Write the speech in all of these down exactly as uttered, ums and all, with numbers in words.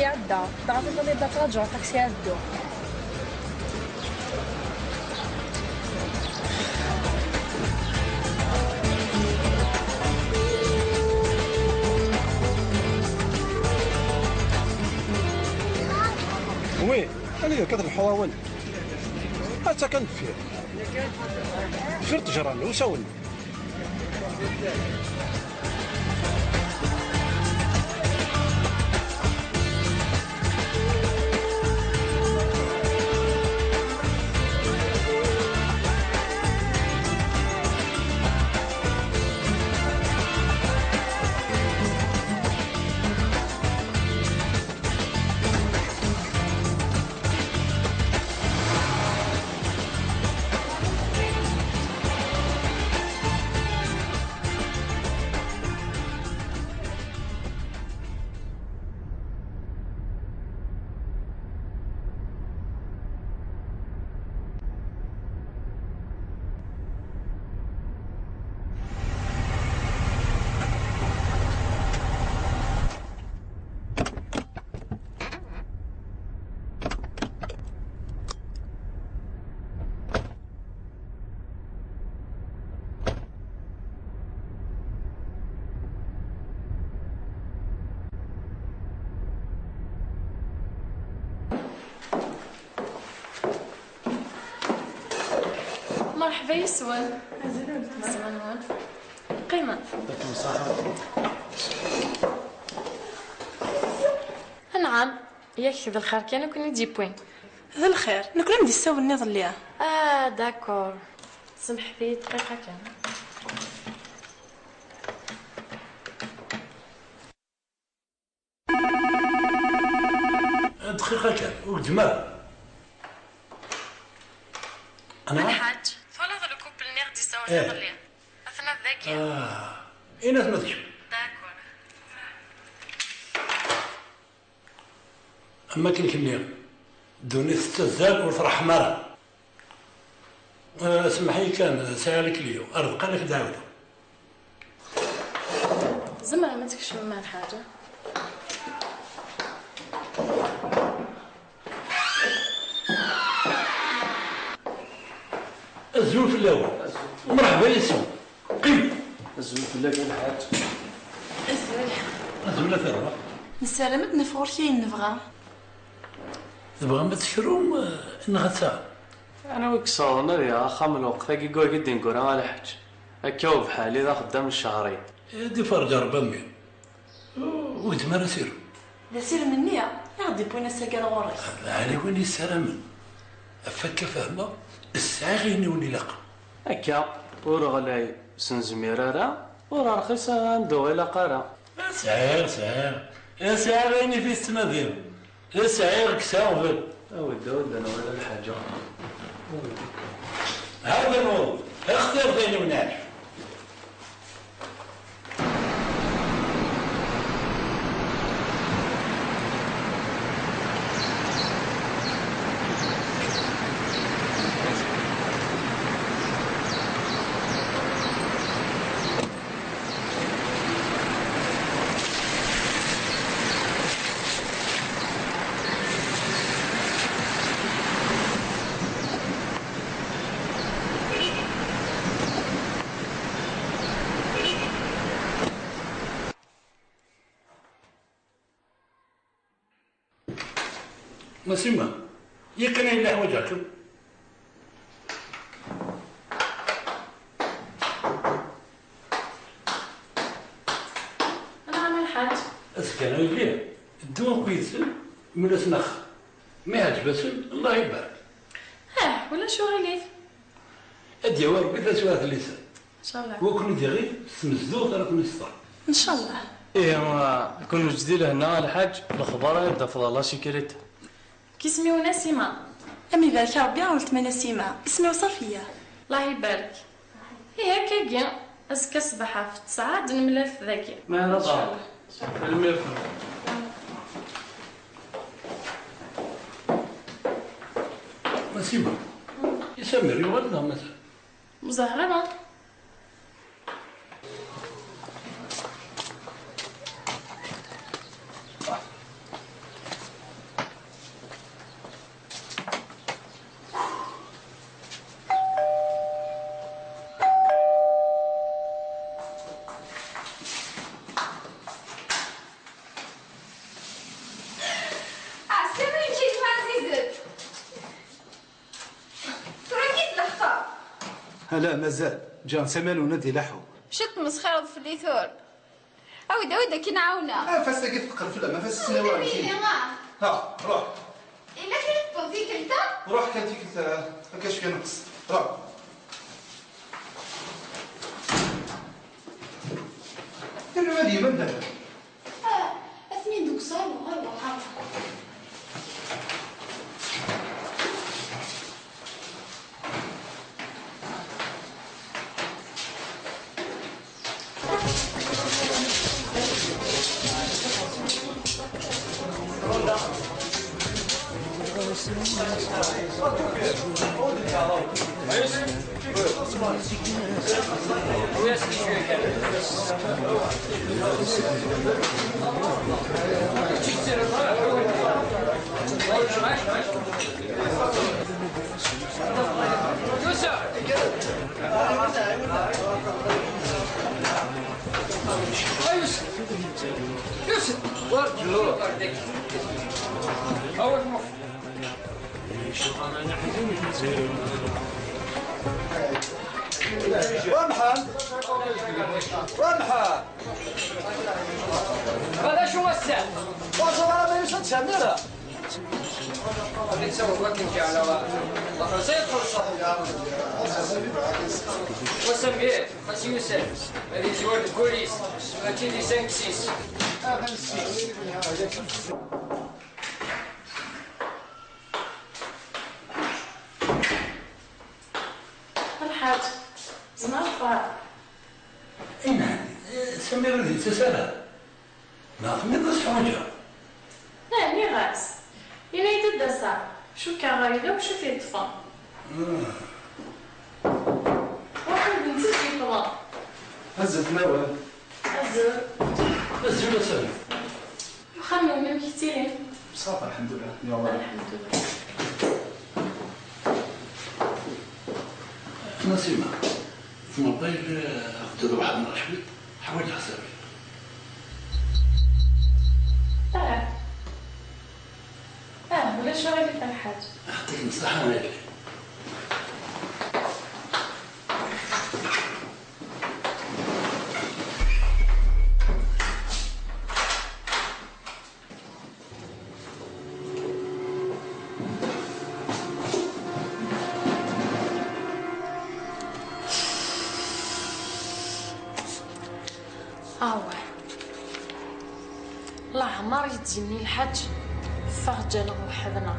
Iɛedda, dɣa tebɣiḍ ad traǧuḍ aṭaksi ad dduɣ. Oui, anida akka tleḥḥuḍ a Wali? Atta kan deffir. Deffir ṭṭejra-nni, usawen. Merḥba yes-wen. Zzman-nwen. Qqimet. Anɛam, yak d lxir kan i ken-id-yewwin. D lxir, nekkni am d-issawlen iḍelli. Ah, d'accord. Semḥet-iyi dqiqa kan. Dqiqa kan, ur gzem ara. Ana? Lḥaǧ, twalaḍ lkupel-nni i ɣ-d-issawlen iḍelli? Atan dagi. Ah, ini-as ma d kemm. D'accord. Am akken k-nniɣ, ddunit tettazzal ur treḥḥem ara. Ah, semmeḥ-iyi kan, sɛiɣ lekli, ar deqqal ad k-d-ɛawdeɣ. Tzemrem ad tkecmem ar lḥaǧa? Azul fell-awen. Mṛeḥba yes-wen. Qqim. Azul fell-ak a lḥaǧ. Azul. Azul a tarwa. Nessaram ad d-naf ɣur-k ayen nebɣa. Tebɣam ad tekrum, eh, neɣ ad taɣem? Anwa i yessawḍen ad yaɣ axxam lweqt-agi deg wagi d-ineggura a lḥaǧ? Akka ubeḥali d axeddam n ccehṛin. Ad iferǧ Ṛebbi a mmi. Ur gzem ara asirem. D asirem-nni i ɣ-d-iwwin ass-agi ar ɣur-k. Ɛni win yessaramen ɣef wakka fehmeɣ, sɛiɣ ayen i wen-ilaqen. Akka, ur ɣlay, ur s-nezmir ara, ur rxis, ad nduɣ ilaq ara. Sɛiɣ, sɛiɣ. Sɛiɣ ayen i fi tettnadim. Sɛiɣ kkes aɣbel. Awi-d, awi-d, ad nwali lḥaǧa. Hada nweḍ. Xtiṛ d ayen i wen-iɛǧeb. Nasima, yakan ay la ḥwaǧeɣ-kem. Anɛam a lḥaǧ. Azekka-nni yelli, ddu akk yid-sen, mel-asen axxam. Ma iɛǧeb-asen, Allah ibarek. Ah, ulac uɣilif. Ad d-yawi Rebbi taswiɛt n liser. Ncallah. Wa ken-id-iɣit s tmezduɣt ara ken-isteṛ. Ncallah. Ihi, a ken-neǧǧ di lehna a lḥaǧ, lexbar ara d-tafeḍ à la sécurité. K isem-iw Nasima. Am ibarek Rebbi a weltma Nasima, isem-iw Safiya. Allah ibarek. Ihi akkagi, azekka ṣṣbeḥ ɣef ttesɛa ad nemlal dagi. Ma ara ḍeṛ. Ncallah. Tanemmirt. Nasima, i Samir yuɣal neɣ mazal? Ur ẓriɣ ara. La, mazal. Ǧǧan Samanun ad d-ilaḥu. Ciṭ tmesxireḍ fell-i tura. Awi-d, awi-d, ad k-in-ɛawneɣ. Ah, fas tagi teqqel fell-am, ah, fas ssnawa. Ur d-yini, ah. Ha, ruḥ. Yella kra i tewweḍ tikkelt-a? Ruḥ kan tikkelt-a, akka cwiya neqs. Ruḥ. Tura ad yemma d Ah, atni deg usalu, ɣer uxxam. Ramḥan! Ramḥan! Ma d acu ass-a? Ur ẓriɣ ara ma yusa-d Samir. Nitsa wakken ǧeɛleɣ. Xelṣit, xelṣeɣ. Wa Samir, xas yusa-d, ad yezwar deg wul-is, mačči di cinq six. Lḥaǧ, tzemreḍ ffɣeḍ. Ayna, eh, Samir ur d-yettas ara. Neɣ tenniḍ-as ḥwaǧeɣ? Ah, nniɣ-as. Yenna-yi-d ad d-aseɣ. Cukkeɣ yella wacu t-yeṭṭfen. Ah. Waqil d netta i t-yewwḍen. Azzel fell-awen. Azzel. Azzel a Samir. Axxam-nwen amek i ttilin? Ṣṣafa, lḥemdullah. Lḥemdullah. Nasima, tzemreḍ ad ɣ-d-truḥeḍ neɣ cwiṭ? Ḥwaǧeɣ Samir. Ah. Ah, ulac aɣilif a lḥaǧ. Yeɛṭik ṣṣeḥḥa a yelli. Awah. Leɛmer i d-yenni lḥaǧ, ffeɣ ǧǧan-aɣ weḥd-neɣ.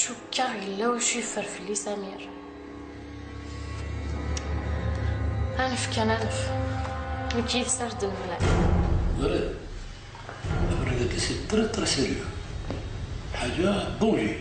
Cukkeɣ yella wacu yeffer fell-i Samir. Anef kan, anef. Nekk yid-s ar d-nemlal. Ẓriɣ. Abrid-agi c'est très très sérieux. Ḥaǧa danger.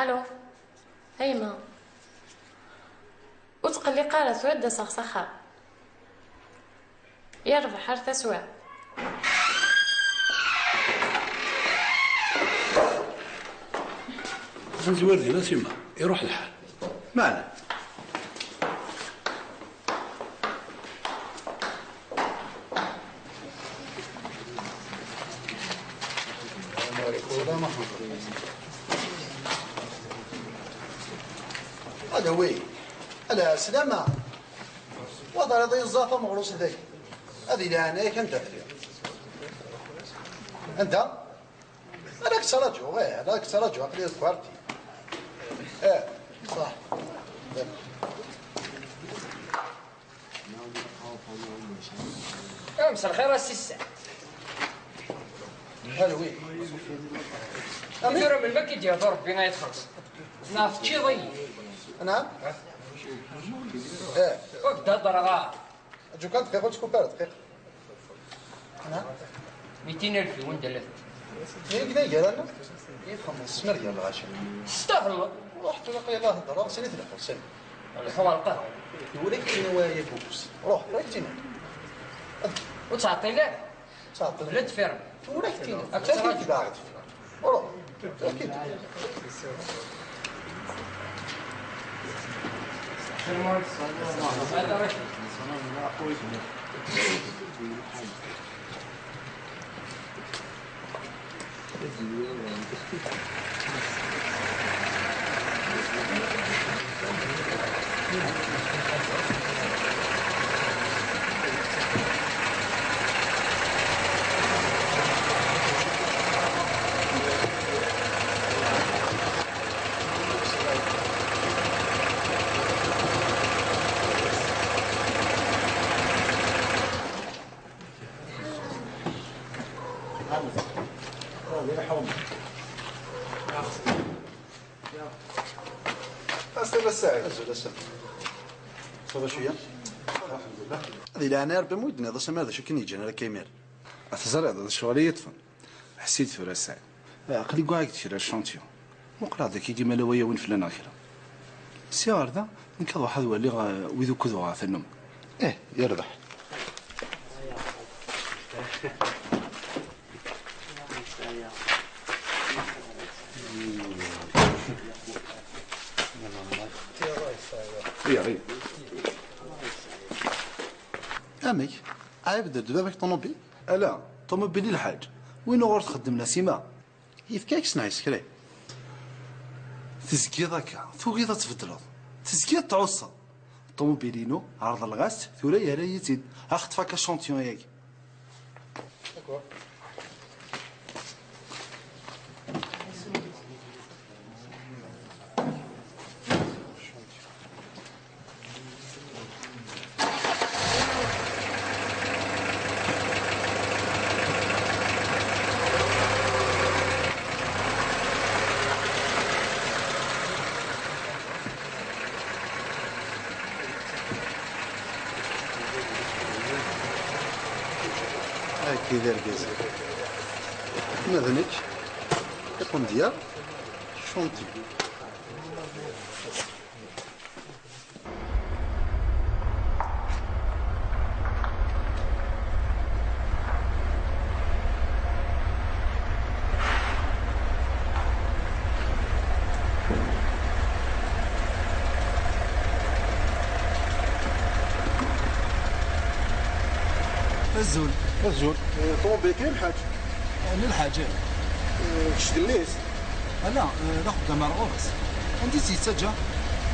Allo. A yemma. Ur tqelliq ara, tura ad d-aseɣ s axxam. Yerbeḥ, ar taswiɛt. Ad nezwir din a Sima, iruḥ lḥal. Meɛna. Ala wi, ala slama. Wa terriḍ-iyi ẓẓaf ameɣrus dagi. Ad yili ɛnaya-k anda telliḍ. Anda? Ala k-ttṛaǧuɣ, ih, ala k-ttṛaǧuɣ, aql-i deg ukwarti. Ih, ṣaḥ. Mselxir a sissa. Hal wi. Amin. Tura melmi akka i d-yehdu Rebbi ay txelṣ? Neɣ teččiḍ-iyi? Naɛam. Eh. Ur k-d-heddreɣ ara. Aǧu kan dqiqa, ur ttkub ara dqiqa. Naɛam. Mitin alef i wanda llant. Yak d agara-nneɣ? Yefhem, tesmer gar lɣaci. Testaxleḍ. Ruḥ tura, yella heddreɣ, sani tleḥḥu, sani. Lḥu ɣer lqahwa. Ula k-ttini waya bukus. Ruḥ, ula k-ttini. Ur ttɛeṭṭil ara. Ttɛeṭṭil. La tfirm. Ula k-ttini. Ad ttɛeṭṭil. Ruḥ. Ula k-ttini. Ass-a d ass-a. Azul, ass-a. Ça va cwiya? Alḥemdulillah. Di leɛnaya Rebbi, ma ur yi-d-tenniḍ asamar d acu i ken-yeǧǧan ara akka imir? Teẓriḍ, d ccɣel i yi-ṭṭfen. Ḥess-iyi-d tura a Saɛid. Aql-i gguɣ-ak-d kra ccantyu. Muqel-aɣ-d akkagi ma la waya win fell-aneɣ kra. Si ɣer da, nekk ad ruḥeɣ ad waliɣ, eh, wid ukud uɣeɣ tannumi. Ih, yerbeḥ. Amek? Ɛibed-d baba-k ṭumubil? Ala, ṭumubil i lḥaǧ. Win uɣur txeddem la Sima. Yefka-k sneɛ isekray. Tezgiḍ akka, tugiḍ ad tbeddleḍ. Tezgiḍ tɛusseḍ. Ṭumubil-inu, ɛerḍleɣ-as-tt, tura yerra-yi-tt-id. Ad aɣ-teṭṭef akka ccantyu-agi. Akka d argaz. Ma d nekk, iqendyar, chantier. Azul. Azul. Eh, ṭumubil-ik i lḥaǧ? Eh, n lḥaǧ, ih. Eh, kečč d mmi-s? Ala, eh, d axeddam ar ɣur-s. Anda i tt-yettaǧǧa?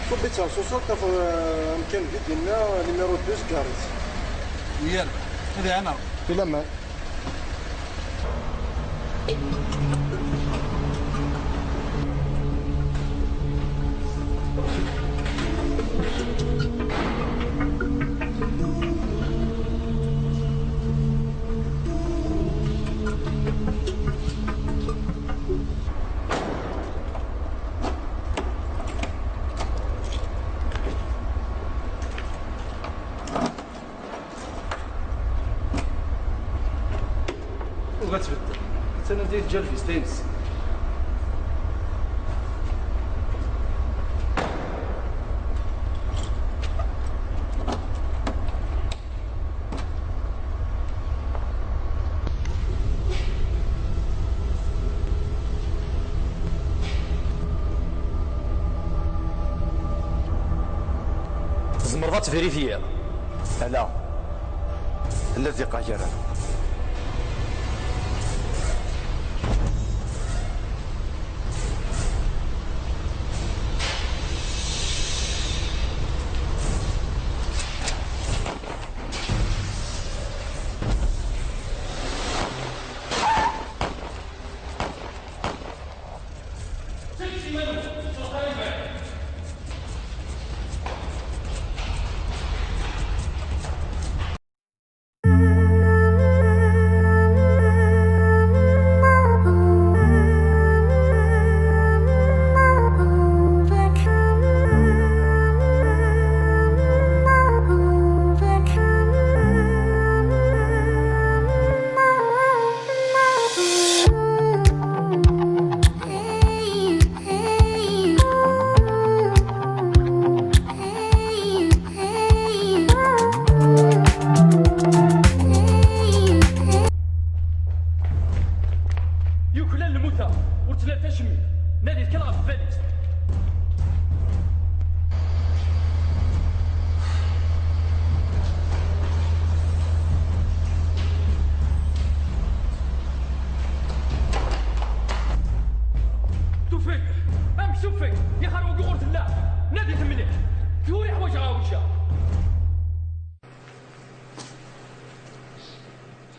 Tubbi-tt ɣer Suṣur, tafeḍ, eh, amkan di dinna, numéro deux, garit. Yerbeḥ. Ad iɛan Rebbi. Di laman. Uga tbeddel. Attan anda i teǧǧa lvista-ines. Tzemreḍ ad tverifyiḍ? Ala. Tella diqa gar-aneɣ.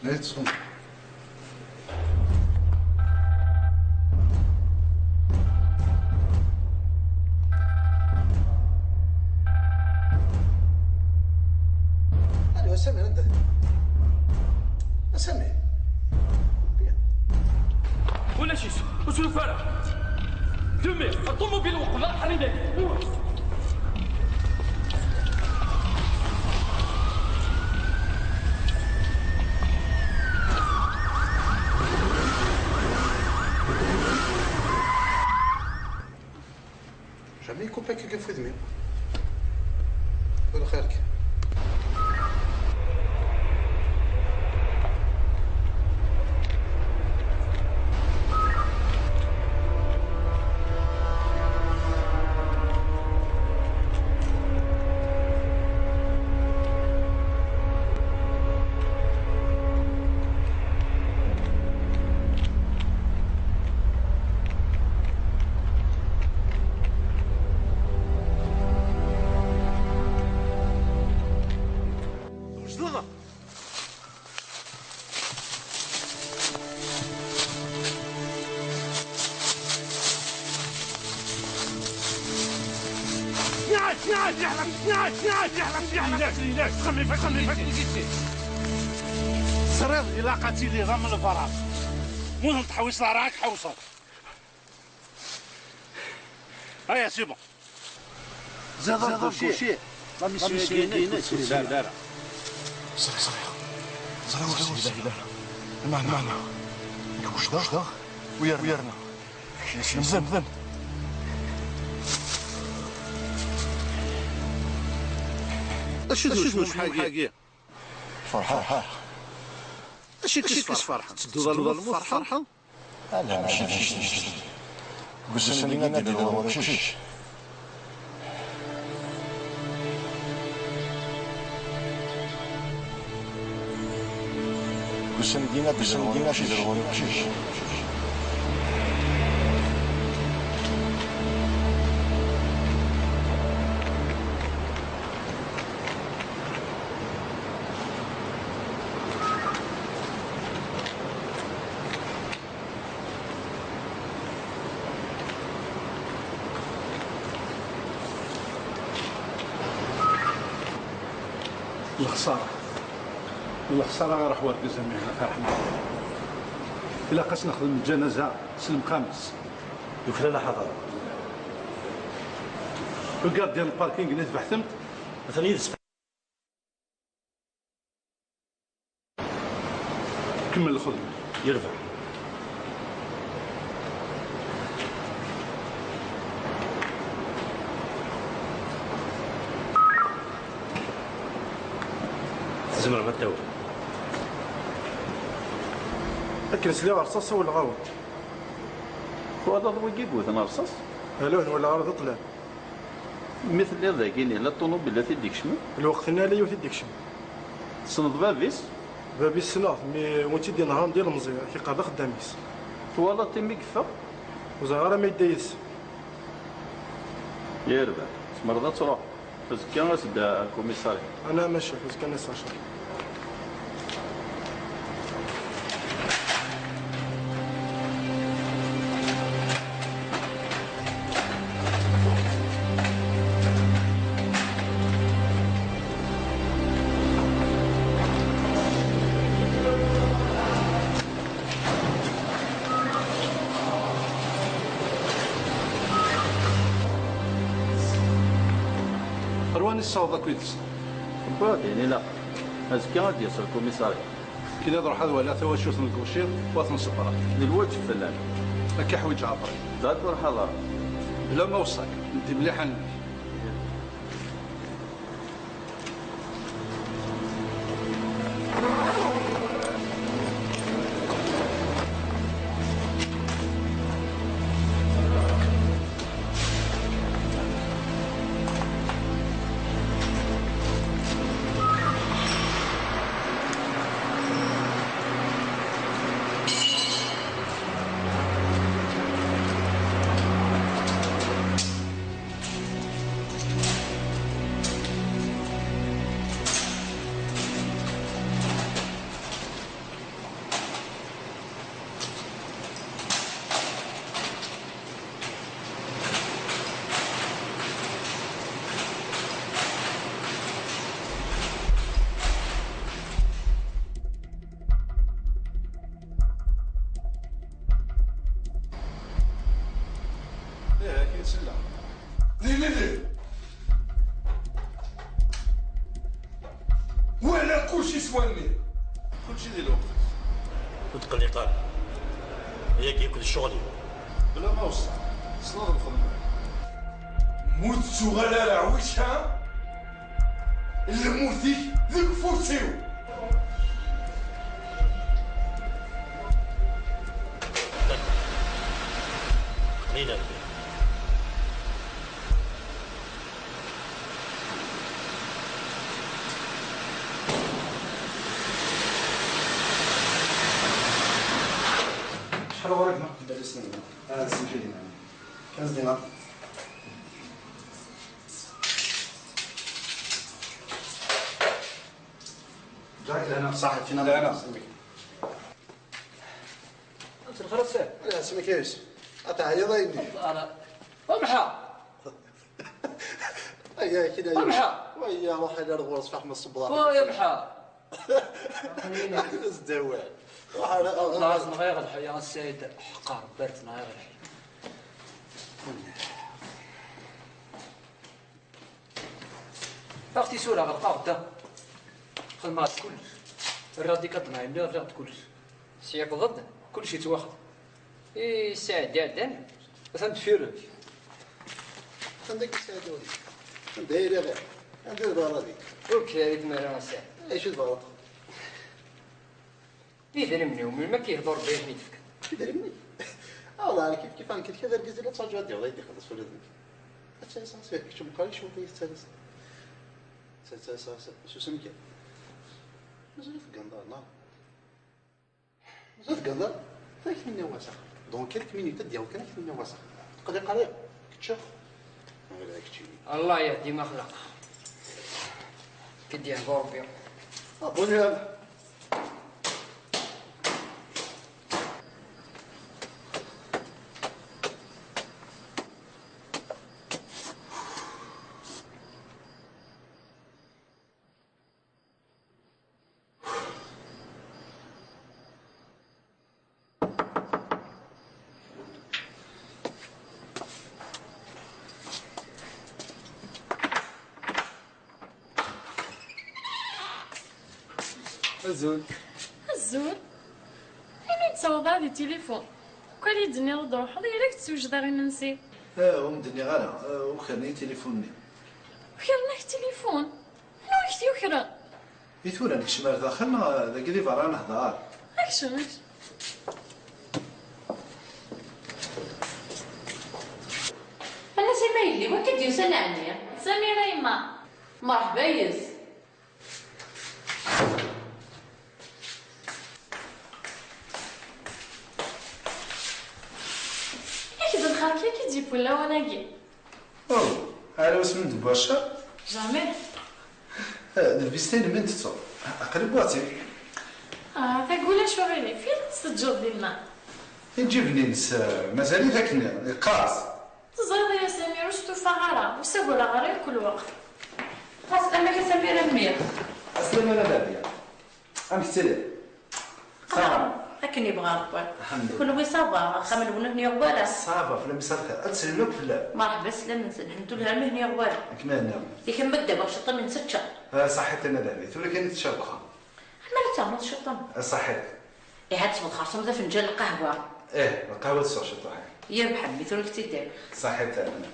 Let's go. Allez, Samir, anda? Samir. Bien. Ulac-it, ur srufa ara. Demi, ṭumubil weqḍeɣ ḥriden. Jamais يكون باكي كيف ودمي. ولا خيرك. Twejdeḍ? Teẓriḍ, ilaq ad tiliḍ am lbaraq. Muhend tḥewwseḍ ara ad k-ḥewṣeɣ. Aya, c'est bon. زاد الكوشي. لا، ميسيو، كاين، كاين، كاين. صافي، صافي. زرا وسيدة. المعنى. المعنى. يكوش داغ. ويرنا. ويرنا. مزن، مزن. اش تشوف حاجة؟ فرحة. اش كيس فرحة؟ تدو ظلمة فرحة؟ لا، لا، ماشي، ماشي، ماشي. قلت لك أنا دير الغرور كشيش. قلت لك أنا دير الغرور كشيش. Lexsara. Lexsara iruḥ wergaz am Mihna Ferḥan. Ilaq-as nexdem lǧanaza s lemqam-is. Yufla laḥaḍa. Le gardien n parking-nni tbeḥtem-t? Atan yid-s. Kemmel lxedma. Yerbeḥ. Tzemrem ad tawim. Akken sliɣ rṣaṣ, sawleɣ-awen. Twalaḍ wigi yewten rṣaṣ? Ala, ur nwala ara, d ṭṭlam. Mi telliḍ dagi, yella ṭumubil i t-id-ikecmen? Lweqt-nni ala yiwet i d-ikecmen. Tessneḍ bab-is? Bab-is ssneɣ-t, mi win tt-id-inehṛen d ilemẓi, ad t-iqeɛɛed axeddam-is. Twalaḍ-t imi yeffeɣ? Ur ẓriɣ ara ma yedda yid-s. Yerbeḥ, tzemreḍ ad truḥeḍ. Azekka as-d ar lkumiṣari. Ana mačči, azekka nessacer. Ɣer wani tessaweḍ akk yid-sen? Wwiɣ-d ayen ilaqen. Azekka ad d-yas lkumiṣari. Kini ad ruḥeɣ ad waliɣ tawacult n lgucir, u ad ten-ṣebbreɣ. D lwaǧeb fell-am. Akka ḥwiǧ Ɛefri. Dɣa ad ruḥeɣ ad aɣeɣ. Bla ma weṣṣak, ldi mliḥ allen-ik. Ala kulci s wanni. Kulci di lweqt-is. Ur tqelliq ara. Ayagi akk d ccɣel-iw. Bla ma weṣṣa, tessneḍ lxedma. Mu tettuɣal ara ɛwica, lmut-ik deg ufus-iw. Aql-i la. Acḥal ɣur-k ma tedda-d ass-nni? Ah, semḥ-iyi. Quinze dinars. Ǧarak lehna. Ṣaḥit, fina lehna. Anta lxir a sir? Ala, semik a Yusef. Ad teɛyiḍ a yelli. Ara. Amḥa! Aya, kina Yusef. Amḥa! Waya, ruḥ ala ar ɣur-s, faḥma ṣṣebra. Waya, amḥa! Zdawa. Ruḥ ala ar ɣur-s. Neɣ iɣ lḥaya a Ssaɛid, ḥqa Rebbi ar tenɣ iɣ lḥaya. Aɣ tisura ɣelqeɣ da. Xedmeɣ-d kullec. Rriɣ-d ikaḍen-nni, rriɣ-d kullec. Sya yewweḍ-d? Kullec yettwaxdem. I Ssaɛid iɛeddan? Atan deffir-k. Anda i Ssaɛid ur? Anda i iriɣ? Anda i d-ɣer adi? Ur k-terri tmara a Ssaɛid. Acu tebɣiḍ? Idrimen-iw, melmi akka yehḍur Rebbi ad ten-id-fken? Idrimen-ik? Awḍeɛ, kif kif, nekk d kra d argaz i la ttṛaǧuɣ ad d-yaweḍ ad yi-d-ixelleṣ ula d nekk. Ad tt-aseɣ s kečč meqqar-ik cwiṭ i yi-tettales. Tt-, tt-, tt-, tt-, susem kan. Mazal ur tegganeḍ ara, neɣ? Mazal ur tegganeḍ ara? Ad ak-t-in-awiɣ s axxam. Dans quelques minutes, ad d-yaweḍ kan ad ak-t-in-awiɣ s axxam. Teqliq ara, kečč? Ala keččini. Allah yehdi ma xlaq. Ki d-yehdu Rebbi. Ah, bon, euh, Azul. Azul. Imi d-tawḍeḍ di tilifun. Kul i d-tenniḍ ad d-ruḥeḍ, yella k-d-swejdeɣ imensi. Ah, ur m-d-nniɣ ara. Ah, ukren-iyi tilifun-nni. Ukren-ak tilifun? Anwa i k-t-yukren? I tura nekcem ar daxel neɣ dagi di berra ad nehder? Kcem, kcem. Anna Sima yelli, wakka d-yusan ɛni? Samira yemma. Merḥba yes. Yak d lxerk-agi i d-yewwin lawan-agi. Oh, ala wasmi d-wwaca? Jamais. Eh, d lbista-inem i n-tettuḍ. Aql-i wwaṭi. Ah, tagi ulac uɣilif, yal ad tt-teǧǧeḍ dinna. Iǧiben-ines, eh, mazal-it akken, yeqqaz. Teẓriḍ ya Samir, ur stufaɣ ara, ur ssagreɣ ara yakk lweqt. Xas amek a Samir a mmi? Aslama a Dahbiya. Amek tettiliḍ? Qeɛdeɣ, akken yebɣa Rebbi. Lḥemdulillah. Kenwi ça va? Axxam-nwen ur ten-yuɣ wara? Ça va, fell-am i s lxir. Ad tsellim akk fell-am. Merḥba, slan-nsen. Lḥemdulillah, armi ur ten-yuɣ wara. Nekk ma henniɣ. Yak ma d-awiɣ ciṭṭa mi nessečča. Ah, ṣaḥit a Dahbiya. Tura kan i tečča deg uxxam. Ḥemmel ad ternuḍ ciṭṭa. Ah, ṣaḥit. Ihi ad tesweḍ xerṣum d afenǧal n lqahwa. Ih, lqahwa tesweɣ ciṭuḥ. Yerbeḥ mmi, tura ad k-tt-id-awiɣ. Ṣaḥit a Dahbiya.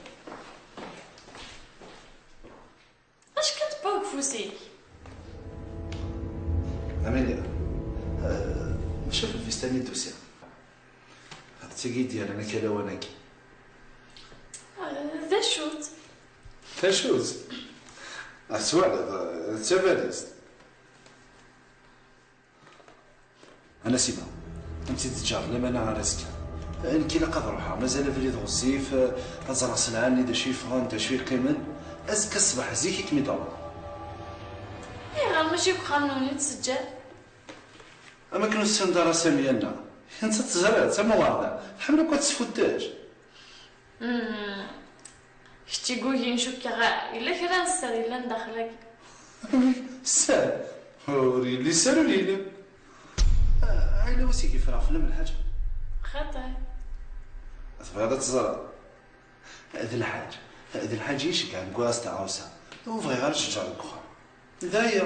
Acu kan tewwiḍ deg ufus-ik? Amelia, eh, maca f lfista-nni d-usiɣ. D tagi i d-yerran akka lawan-agi. Eh, d acu-tt? D acu-tt? Ah, tettwaliḍ, eh, d tabalizt. A Nasima, ad tt-id-ǧǧeɣ lamana ar azekka. Nekk ilaq ad ruḥeɣ, mazal abrid ɣezzif, ad ẓreɣ sselɛa-nni d acu yeffɣen, d acu yeqqimen. Azekka ṣṣbeḥ zik i kem-id-awḍeɣ. Ayɣer mačči deg uxxam-nwen i tt-teǧǧam? Am akken ur tessineḍ ara Samiya-nneɣ. Nettat teẓra, d tamuɣerda, tḥemmel akk ad tesfuttec. Hmm. Kečč i yugin cukkeɣ yella kra n sser yellan daxel-agi. Sser? Ur yelli sser, ur yelli. Ah, ayla-w ad s-igi ffreɣ fell-am lḥaǧa. Xaṭi. Tebɣiḍ ad teẓreḍ? D lḥaǧ. D lḥaǧ i iceggɛen deg waɣ s tɛawsa. Ur bɣiɣ ara ad tt-ǧǧeɣ deg uxxam. D aya.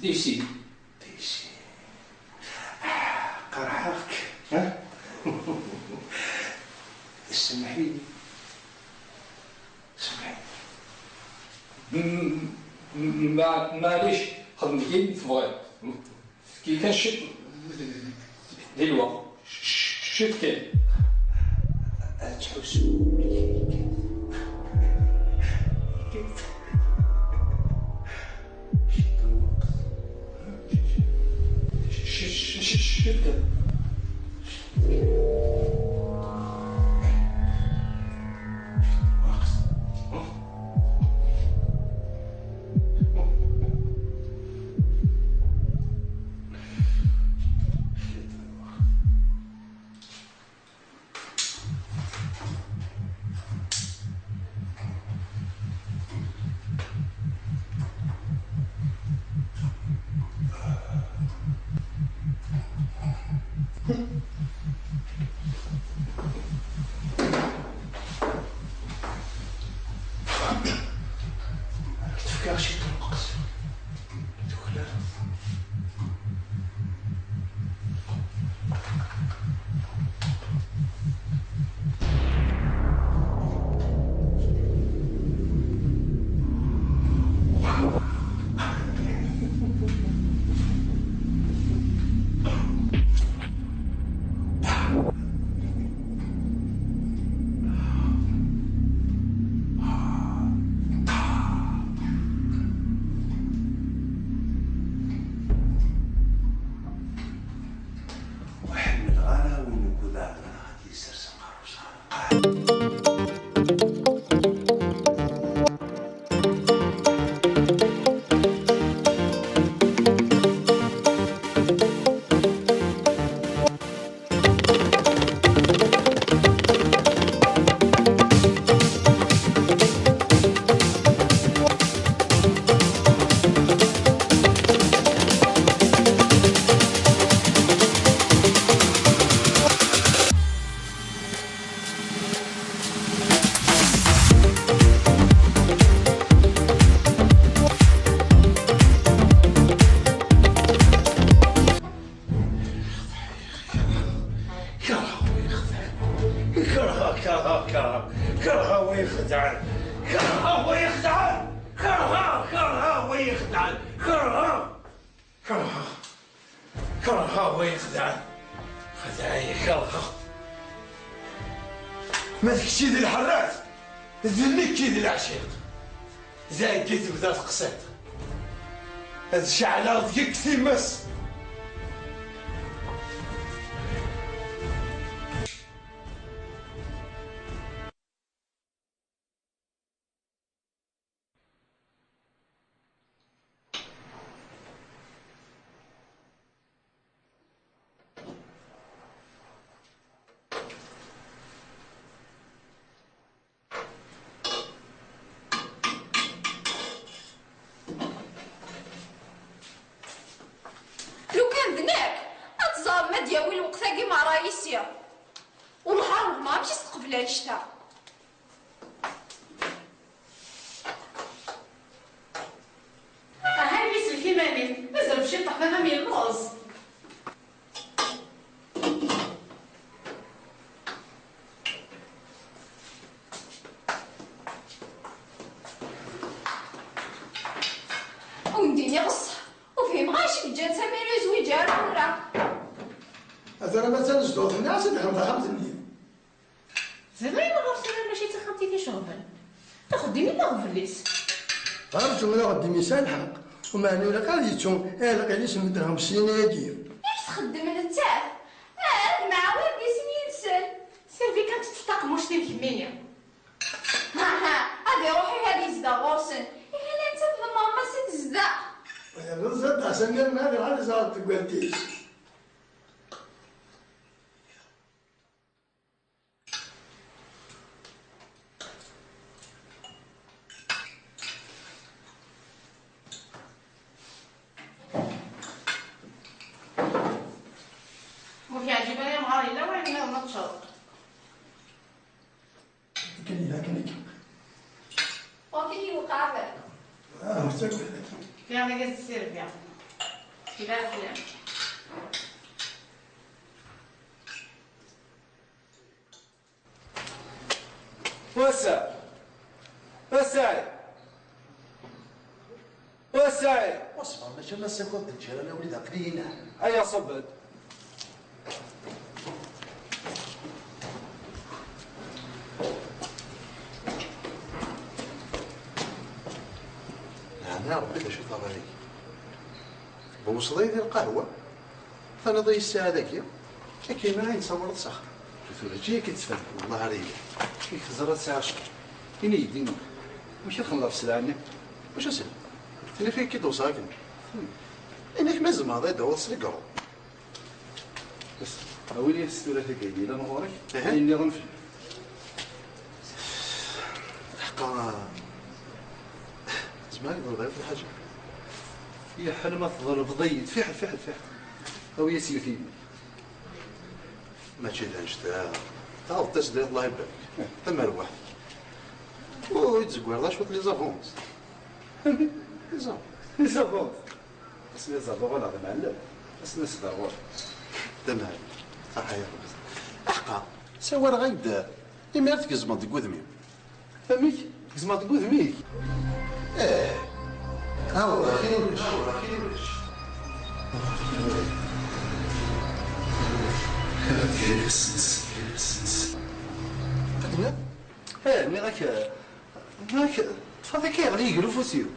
D ici. D ici. Ah, qerḥeɣ-k. Ha? Semmeḥ-iyi. Semmeḥ-iyi. M-, m-, ma-, maɛlic, xdem deg-i tebɣiḍ. Efk-iyi kan ciṭ di lweqt. Ciṭ kan. Ad tḥusem. Ciṭ n lweqt. Ciṭ, ciṭ, ciṭ kan. Tefkiḍ ciṭ n lweqt. Tuklaleḍ. Ur ḥemmleɣ ara win n udaɛen ara ad yessers aqerru-s ɣer lqaɛa. Kerheɣ wa yexedɛen. Kerheɣ, kerheɣ, kerheɣ. Kerheɣ wa yexedɛen. Kerheɣ wa yexedɛen. Kerheɣ, kerheɣ wa yexedɛen. Kerheɣ. Kerheɣ. Kerheɣ wa yexedɛen. Xedɛen-iyi, kerheɣ. Ma d kečč i d lḥerrat, d nekk i d leɛciq. Dagi tebda teqsiṭ. Ad ceɛleɣ deg-k times. Lukan d nekk, ad teẓrem ma d-yawi lweqt-agi merra yis-i. Wellah ar wellah, amek i s-teqbel annect-a? Aha, imi sellek iman-im, azref ciṭṭaḥ, baba-m yelluẓ. Ur d-iniɣ ṣṣeḥ, ur fhimeɣ acu i yeǧǧan Samir ur yezwiǧ ara tura. Atan ma d tanezduɣt-nni, ad tedhem taxxamt-nni. Ẓriɣ ɣef Samir mačči d taxxamt i t-iceɣben. Axeddim i d aɣbel-is. Rǧu, d axeddim yesɛa lḥeqq. Umeɛna ur ilaq ara ad yettu aɛelqal-is n medden ɣef snin-agi. Amek txeddem nettat? Ah, d mɛawir di sin yid-sen. Sirvi kan teṭṭef taqemmuct-im kemmini. Ha, ha, ad iruḥ ihi ad yezdeɣ ɣur-sen. Ihi la nettat d Mamas i tezdeɣ. Wala d ẓid Ḥsen yerna ad iruḥ ad iẓer deg wadis. Ur k-yeɛǧib ara yemɣar yella wayen nniḍen ad teččeḍ. Akken yella, akken akka. Ur k-yewqeɛ ara. Ah, ur ttagad. Fkiɣ deg-s ssirbiɣ. Kra fell-am. Wasa! Wasa! Wasa! Wasfeɣ maca ma ssakad d lǧiran a wlid aql-iyi-n. Aya ṣubed. Ɛni Ṛebbi d acu teɣri? Tbewseḍ-iyi di lqahwa, taniḍ-iyi ssaɛa dagi, akken ara yi-d-tawreḍ s axxam. Tura ǧǧi-yak-id ttfahmeɣ. Wellah ara yili. Yak teẓriḍ sɛiɣ ccɣel. Ini-yi-d, ini-yi-d. Amek i txedmeḍ ɣef sselɛa-nni? Mačči sselɛa. Tili fik-id uṣaken. Ini-k ma tzemreḍ ad d-tawiḍ s legrand. Bas, awi-yi-t tura tagi yellan ɣur-k. Aha. Ayen nniḍen fell-i. Ḥqa, zemreɣ ad k-ḍelbeɣ yiwet n lḥaǧa? Fiḥel ma tḍelbeḍ-iyi-d. Fiḥel, fiḥel, fiḥel. Awi-yas yiwet i yemma-k. Mačči d annect-a. Taɣeḍ-as-d, Allah ibarek. Tamerwaḥt. Ur yi-d-zeggareḍ ara cwiṭ les avances. Les avances. Les avances. Asmi ẓerreɣ ula d amɛellem, asmi sderɣel. Tamam. Saḥa ya Rebbi. Aḥqa, sawaleɣ-ak-d imir tgezmeḍ deg wudem-iw. Amek? Tgezmeḍ deg wudem-ik? Eh. Awer axir ulac, awer axir ulac. Tenniḍ? Eh, nniɣ-ak, nniɣ-ak, ṭṭfeḍ akka yeɣli ger ufus-iw.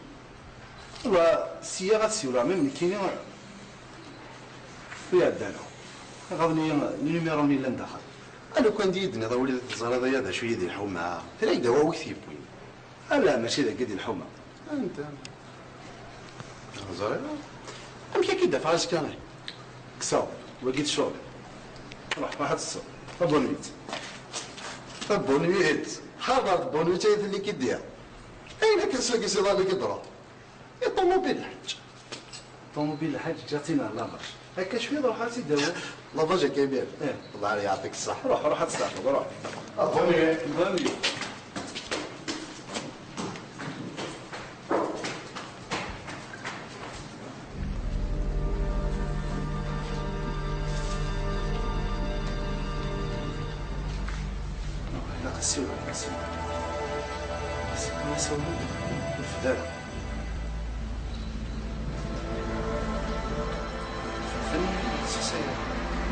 Wa, sya ad siwleɣ, même nekkini ur iɛedda ara. Iɣaḍen-iyi numéro-nni yellan daxel. A lukan d iyi-d-tenniḍ a wlidi teẓriḍ aya d acu i d lḥuma, tella-yi-d awawi t-yewwin. Ala, mačči dagi i d lḥuma. Anta? Ur ẓriɣ ara. Amek akka i d-afeɣ azekka? Kkseɣ, wagi d ccɣel. Ruḥ, ruḥ ad tessew. Tabunit. Tabunit. Ḥader tabunit ay telli k-id-iɣ. Ayen akken s wagi s iḍ-nni i d-ruḥ. I ṭumubil lḥeǧ. Ṭumubil lḥeǧ ǧǧiɣ-tt-in ɣer labac. Akka cwiṭ ruḥ ad tt-id-awiḍ. Labac akka imir. Eh. Allah ara yeɛṭik ṣṣeḥ. Ruḥ, ruḥ ad testeɛfuḍ, ruḥ. Abonné. Abonné. Siwel, siwel. Siwel, siwel. Nefdal. Fenfel, sexsayeɣ.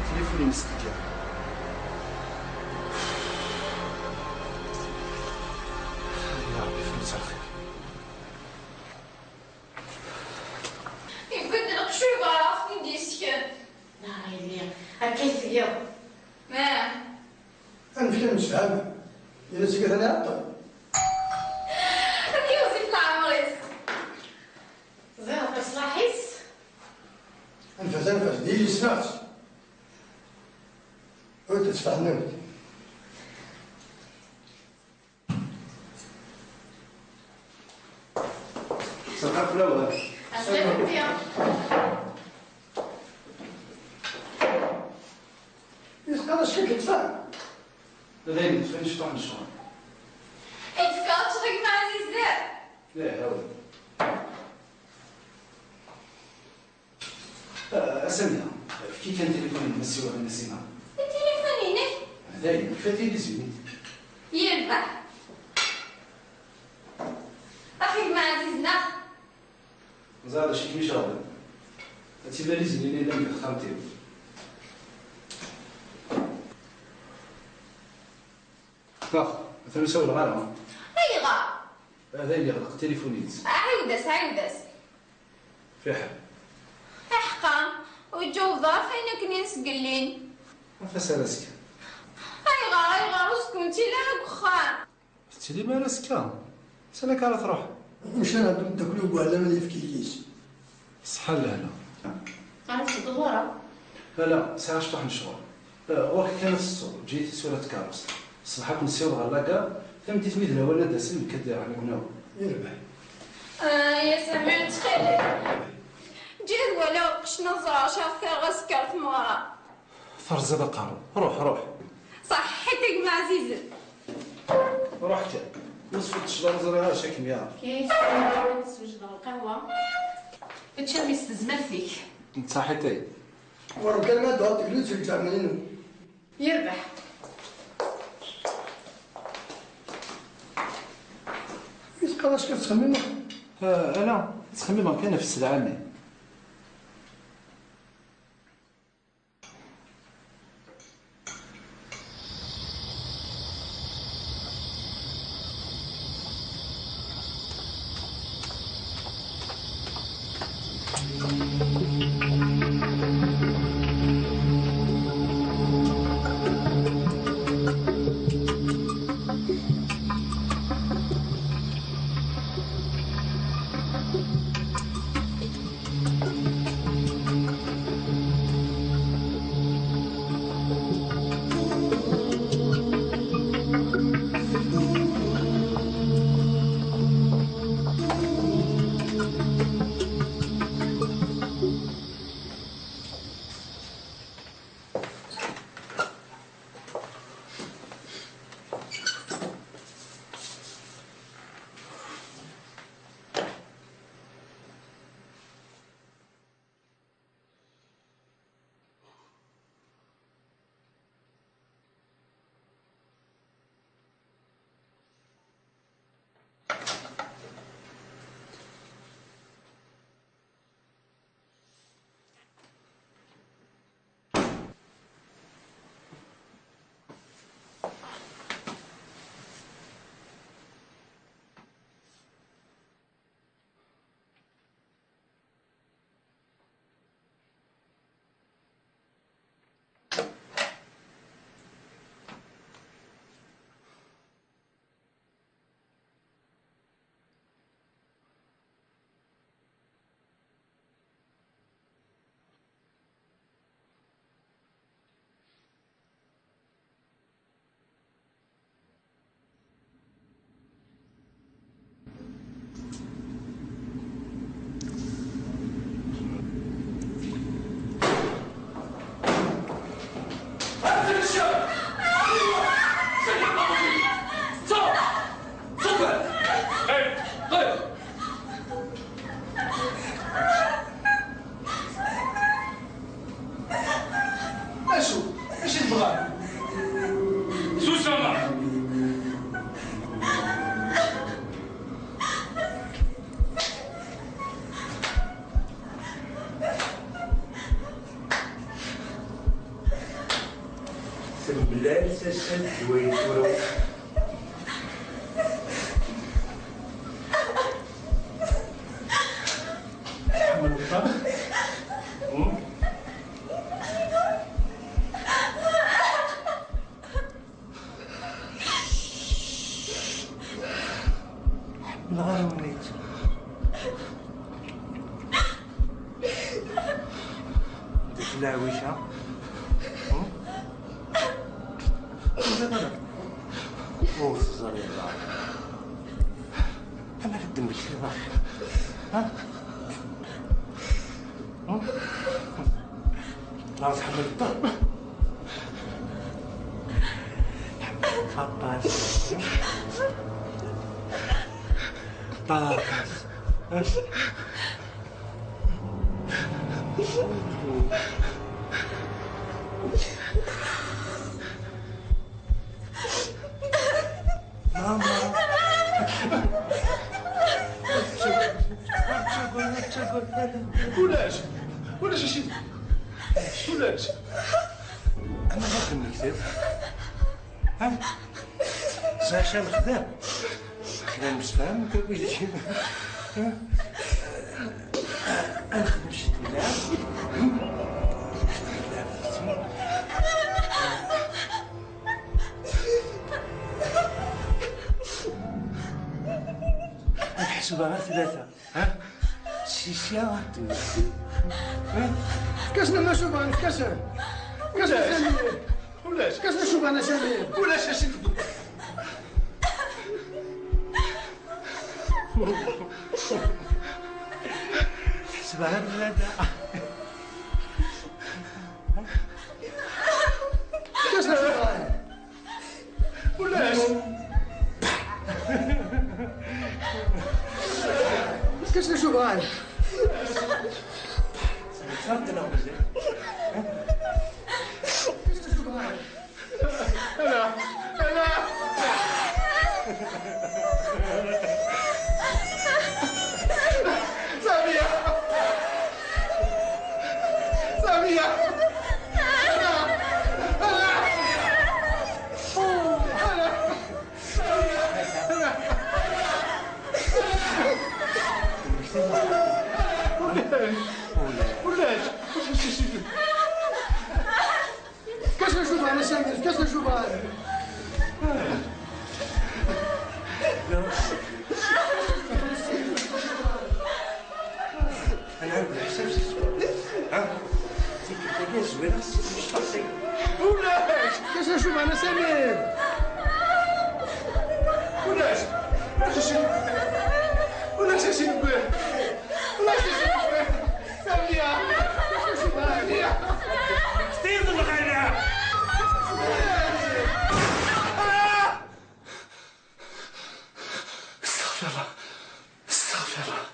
Tilifun-ines deg yiḍ. Ya Ṛebbi, fem-itt axir. Ibeddel qeccuy, bɣiɣ ad ten-id-yessken. Neɣ yelli, akka i tgiḍ. Ma. Anef kan msefham. Yal asik atan iɛeṭṭel. Ad yiɣzif leɛmer-is. Ẓriɣ leṣlaḥ-is. Anef-as, anef-as, d yelli ssneɣ-tt. Ur tettfehmemt. Ṣṣeḥḥa fell-awen. Ɛeslama-nni. Yesqerdec-ik ṭṭfan. D ayen yeṭṭfen cṭuḥ n ccɣel. I tefkaḍ-tt deg Maɛziz? Ih, awi. Ah, a Samira, efk-iyi kan tilifun-nnem ad ssiwleɣ i Nasima. Tilifun-inek? D ayen, kfa tilizi-nni. Yerbeḥ. Axi d Maɛziz, neɣ? Ẓer d acu i kem-iceɣben. Ad tilaliz-nni yellan deg texxamt-iw. Ṭṭef, atan ur sawleɣ ara. Ayɣer? Ah, d ayen yeɣleq tilifun-ines. Ɛiwed-as, ɛiwed-as. Fiḥel. Aḥeqqa, ur ǧawdeɣ ɣef ayen akken i nesgellin. Af-as ar azekka. Ayɣer, ayɣer ur s-ttili ara deg uxxam? Tettili mi ara azekka? Sani akka ara truḥ? Mcan ɛeddu mdakkel uguɛlam ad yefk yelli-s. Ṣṣeḥḥa n lehna. Ur tettedduḍ ara? Ala, sɛiɣ cṭuḥ n ccɣel. Eh, ɣur-k kan ad teṭṭseḍ, eǧǧ-iyi tisura n tkeṛṛust. Ṣṣbeḥ ad ken-ssiwḍeɣ ɣer lagar, tameddit mi d lawan ad d-asen, nekk ad d-aɣen ad ken-awiɣ. Yerbeḥ. Ah, ya Samir, ttxil-k. Ǧǧiɣ ad waliɣ lqecc n aẓar, caɣ terɣa askar tmeɣra. Terẓiḍ aqerru. Ruḥ, ruḥ. Ṣaḥḥit a gma ɛzizen. Ruḥ kan. Ma sfeḍ ccḍa ur ẓriɣ ara acu akem-yaɣ. Kif swejdeɣ lqahwa. Ečč armi s tezmert-ik. Ṣaḥḥit ay. Ɣur-m kan ma dɣa teglu-tt deg lǧermin-inu. Yerbeḥ. Yesqeḍ acu tettxemmimeḍ? Ah, ala, ttxemmimeɣ kan ɣef sselɛa-nni. Mlal sasel d wayen tura. Tḥemmleḍ Tom? Hmm? Ḥemmleɣ ara win ay yettun. Deg leɛwica. Hmm? Ur teẓriḍ ara. Amek ara d-temmektiḍ axir? Ha? Hmm? Neɣ tḥemmleḍ Tom? Tḥemmleḍ aṭas. Aṭas. Mama. Ulac. Ulac a Sidi. Ulac. Amek ara d-temmektiḍ? Ha? Ẓriɣ lexdam. Xdam msefham, ha? Ad nexdem ciṭ n lɛeb. Ad ḥesbeɣ ar tlata. Ha? Si sya ad temmektiḍ. Ha? Efk-asen a Macuban, efk-asen. Efk-asen a Samir. Ulac. Efk-asen a Cuban a Samir. Ulac a Sidi. Ḥesbeɣ ar tlata. Efk-asen a Cuban. Ulac. Efk-asen a Cuban. Efk-asen a Cuban. Ala, ala. Samiya. Samiya. Ala, ala. Ala. Ulac. Ulac. Efk-asen a Cuban a Samir, efk-asen a Cuban. Ad nɛawed leḥsab si zzwar. Ha? Tikkelt-agi ad zwireɣ s mecṭaḥ-agi. Ulac! Efk-asen a Cuban a Samir. Ulac! Ulac a Sidi Rebbi! Ulac a Sidi Rebbi! Ulac a Sidi Rebbi! Samiya! Samiya! Ktir lɣala! Ah! استغفر الله. استغفر الله.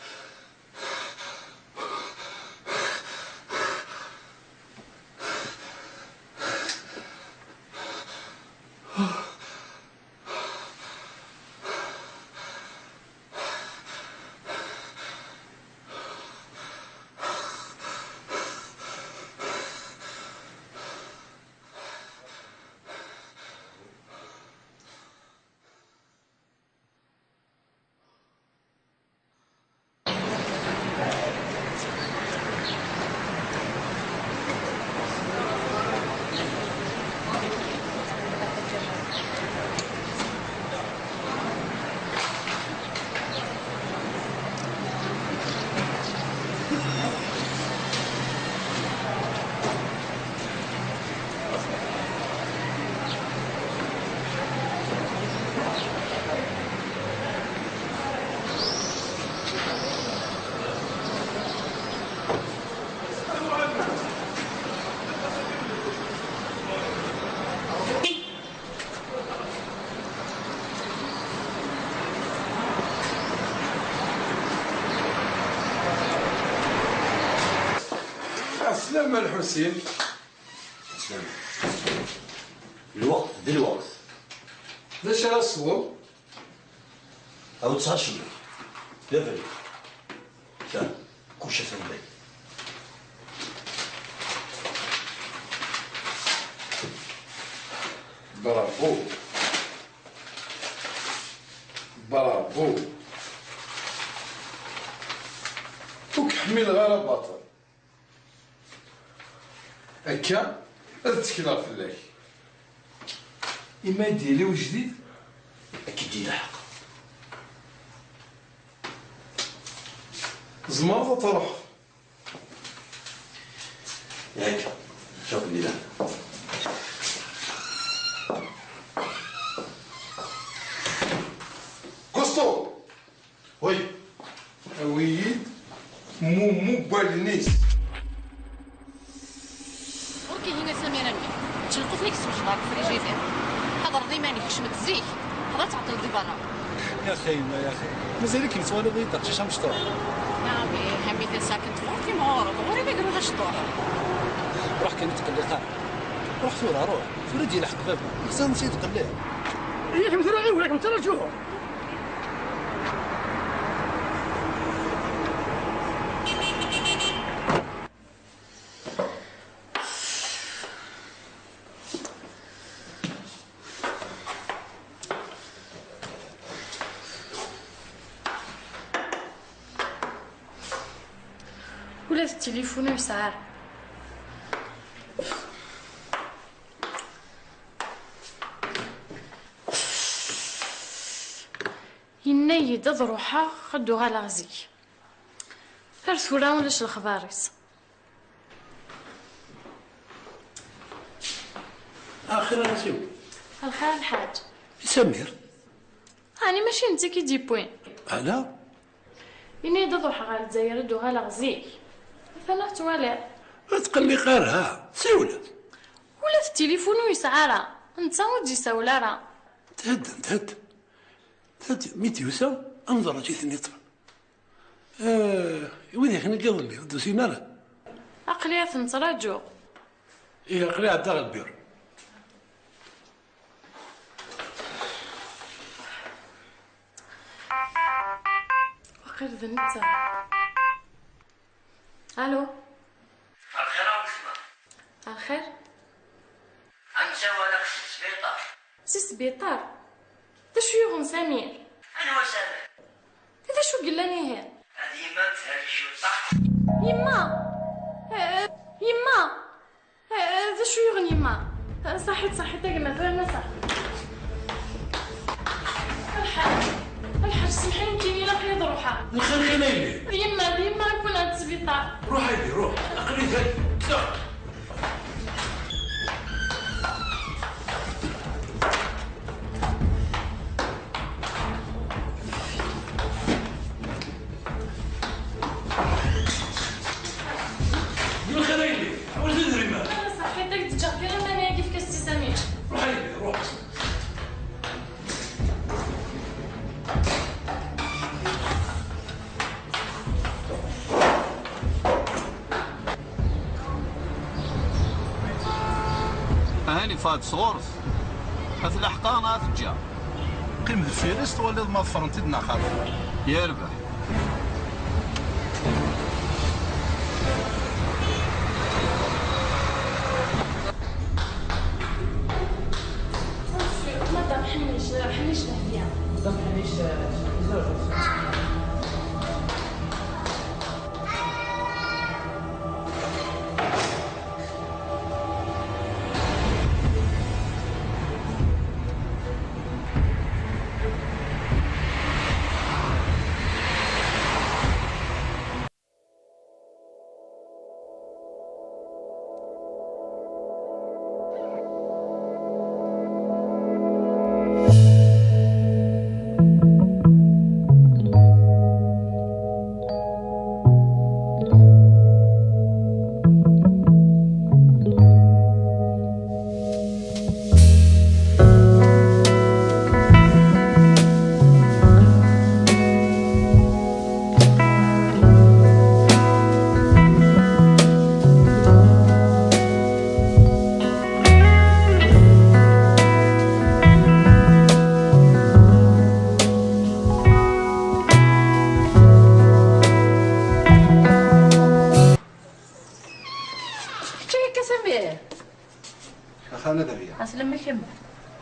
Ɛeslama a Lḥusin. Ɛeslama. Lweqt d lweqt. D acu ara tesweḍ? Awi-d s acemma. D abrid. Ta, kullec atan dagi. Bravo. Bravo. Ur k-ḥmileɣ ara baṭel. Akka ad ttekleɣ fell-ak. Imi ad d-yili ujdid, ad k-id-yelḥeq. Tzemreḍ ad truḥeḍ. Yak, شوف اللي دار. Gusto! Oui. Awi-yi-d Mumu n wallen-is. Ɣur-k ihi a Samir a mmi, ečč lqut-nni deg tmejbar deg frijidir. Ḥadreḍ iman-ik, kecmet zik, qbel ad tɛeṭṭleḍ di berra. Yaxi a yemma, yaxi. Mazal-ik yettwaliḍ-iyi d aqcic amecṭuḥ. Nɛam ih, a mmi, tasaɛet n tmurt timɣureḍ, ɣur-i d agrud acṭuḥ. Ruḥ kan, ur tqelliq ara. Ruḥ tura, ruḥ. Tura ad d-yelḥeq baba. Xas netta yetqelliq. Yak tura ɣiwel, ad kem-ttraǧuɣ. Ula d tilifun ur yesɛi ara. Yenna-yi-d ad ruḥeɣ, ad d-uɣaleɣ zik. Ar tura ulac lexbar-is. Axir a Nasiw. Lxir a lḥaǧ. I Samir? Ɛni mačči netta i k-id-yewwin? Ala. Ini-d ad ruḥeɣ ɣer Lezzayer, ad d-uɣaleɣ zik. Atan ad twaliḍ. Ur tqelliq ara, siwlet. Ula d tilifun ur yesɛi ara, netta ur d-yessawel ara. Thedden, thedden. Thedden, mi d-yusa, ad nẓer acu i ten-iṭṭfen. Eh, wid akken i iḍelli, ur d-usin ara. Aql-i ad ten-ttṛaǧuɣ. Ih, aql-i ɛeddaɣ lbir. Waqil d netta. Alo? Lxir a weltma. Lxir? Amsawal-a si sbiṭar. Si sbiṭar? D acu yuɣen Samir? Anwa Samir? D acu yellan ihi? Ad yemma therri cwiṭ, ṣaḥ? Yemma! Eh, yemma! Eh, d acu yuɣen yemma? Eh, ṣaḥit, ṣaḥit, a gma, tura ma ṣaḥ. Lḥaǧ, lḥaǧ, semḥ-iyi, nekkini ilaq-iyi ad ruḥeɣ. Lxir kan a yelli. D yemma, d yemma i yewwin ɣer sbiṭar. Ruḥ a yelli, ruḥ. Aql-i da. Yella xir a yelli, ḥwaǧ idrimen. Ala, ṣaḥit, ad k-d-ǧǧeɣ kra n nnana-agi, efk-as-tt i Samir. Ruḥ a yelli, ruḥ. Ahan yeffeɣ-d sɣur-s. Ad t-laḥqeɣ neɣ ad t-ǧǧeɣ? Qqim deffir-s, twaliḍ ma ḍefren-t-id neɣ xaṭi. Yerbeḥ. Madame Ḥnic, Ḥnic Dehbiya. Madame Ḥnic,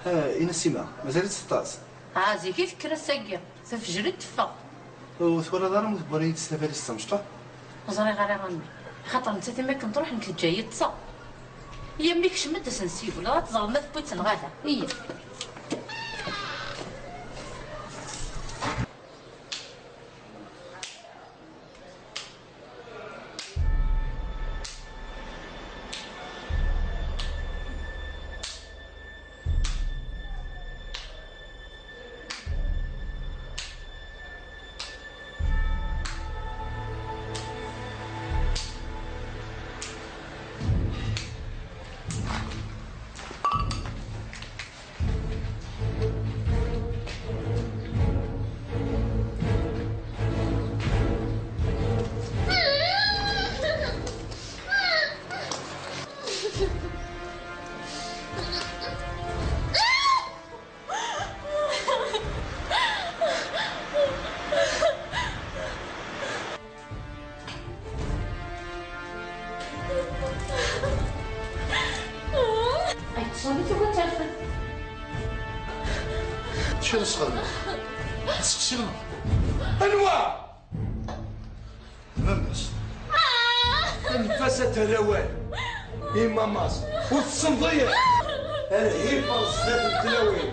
Ha, ini-as i Sima, mazal-itt teṭṭes? Ah, zik i tekker ass-agi, tefjer i d-teffeɣ. Ur twalaḍ ara ma tewwi-iyi-d s tabalizt tamecṭuḥt? Ur ẓriɣ ara a mmi, axaṭer nettat imi akken truḥ nekk teǧǧa-yi ṭṭseɣ. Iyya a mmi kcem-d ad sen-ssiwleɣ, ad teẓreḍ ma tewwi-tt neɣ ala. Iyya. Ay, تصوني تبغى تعرفي؟ شنو تخدم؟ تسقسينا. أنواع! Memmes. Anef-as ad terr awal i Mamas. Ur tessenḍi ara. Rhif ɣer zdat n tlawin.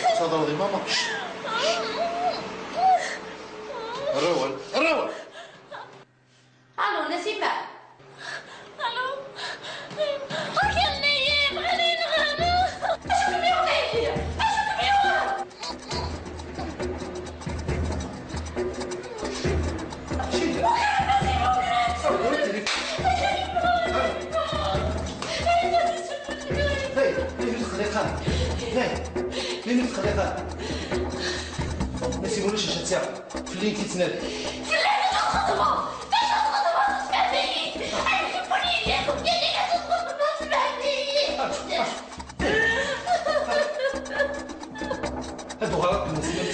Tettadreḍ i Mama. Err awal, err awal. Allo, Nasima. Allo. Ur k-yenni-yi, bɣan ad yi-nɣen. Acu kem-yuɣen a yelli? Acu kem-yuɣen? Ugar-d Nasima, ugar-d. Hey, hey, ur teqliq ara. Hey, hey, ur teqliq ara. Nasima ulac acu ad tt-yaɣ. Fell-i i k-yettnadi. Fell-ak i txeddmeḍ! D acu txeddmeḍ? Sfehmini! Amek yewwi-d yelli-k akken txeddmeḍ? Sfehmini! Ad uɣaleɣ d Nasima.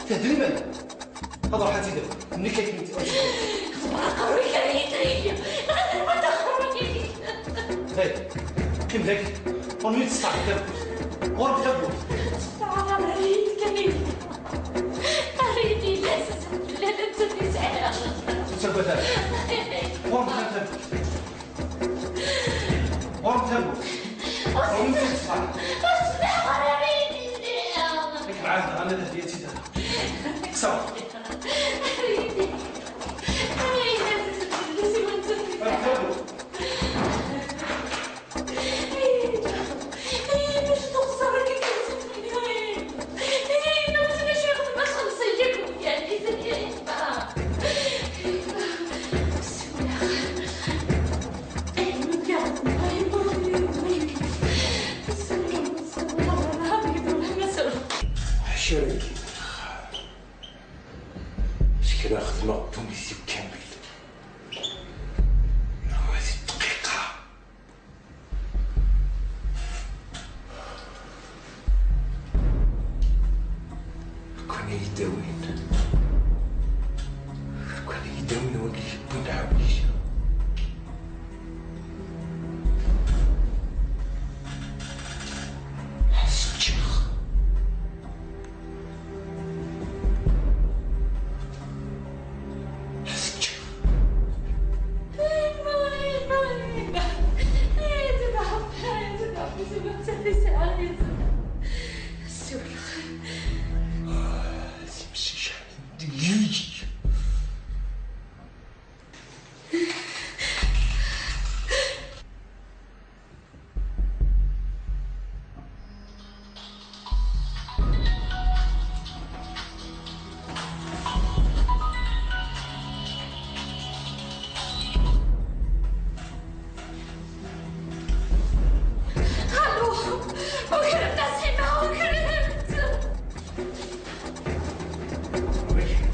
Thedden iman. Ad ruḥ ad tt-id-af. Nekk akken tt-, ad tt-id-af. Tebɣa qerru-k ara yetri. Nɣiɣ-t ma d axerru-k. Hey, qqim dagi. Ur mi testeɛref tawwurt. Ɣur-m tawwurt. Teɛreḍ-iyi-d kan yelli. Qerru-k yelli, ass-a fell-am nettat i sɛiɣ. Ur ttagad ara. Ɣur-m kan tawwurt. Ɣur-m tawwurt. Ɣur-m kan testeɛref. Ur ttbeɛ ara yelli. Nekk mɛahdeɣ, ana d ahliya tt-id-, kkseɣ. Qerru-k tawwurt. Ḥaca dagi. Kra xedmeɣ ddunit-iw kamel. Neɣ di dqiqa. Lukan ad yi-d-awin. Lukan ad yi-d-awin wagi yewwin ɛewj. Ad s-ččeɣ. Ad s-ččeɣ. Allo! Ukren-as Sima, ukren-t! Ukren-t!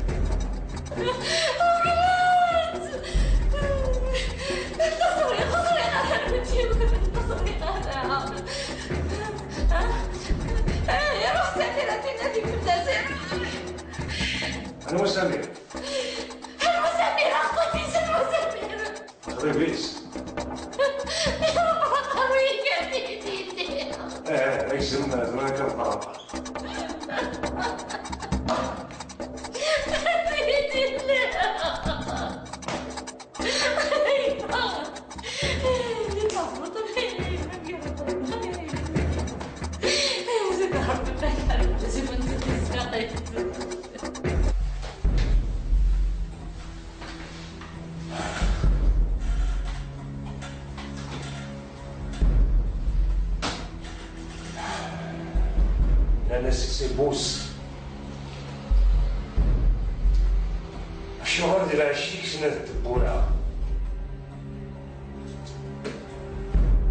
Ur ẓriɣ, ur ẓriɣ ara, ur ẓriɣ ara. Iruḥ Samir ad inadi fell-as, iruḥ. Anwa Samir? Anwa Samir? Axxam-is, anwa Samir? Aqrib-is. Iruḥ aqerruy-ik ar d-yeddi. Eh, agzem, tura kan ṭṭerḍeq. Nnan-as c'est Bous. Acuɣer di lɛecc-ik snat tewwura?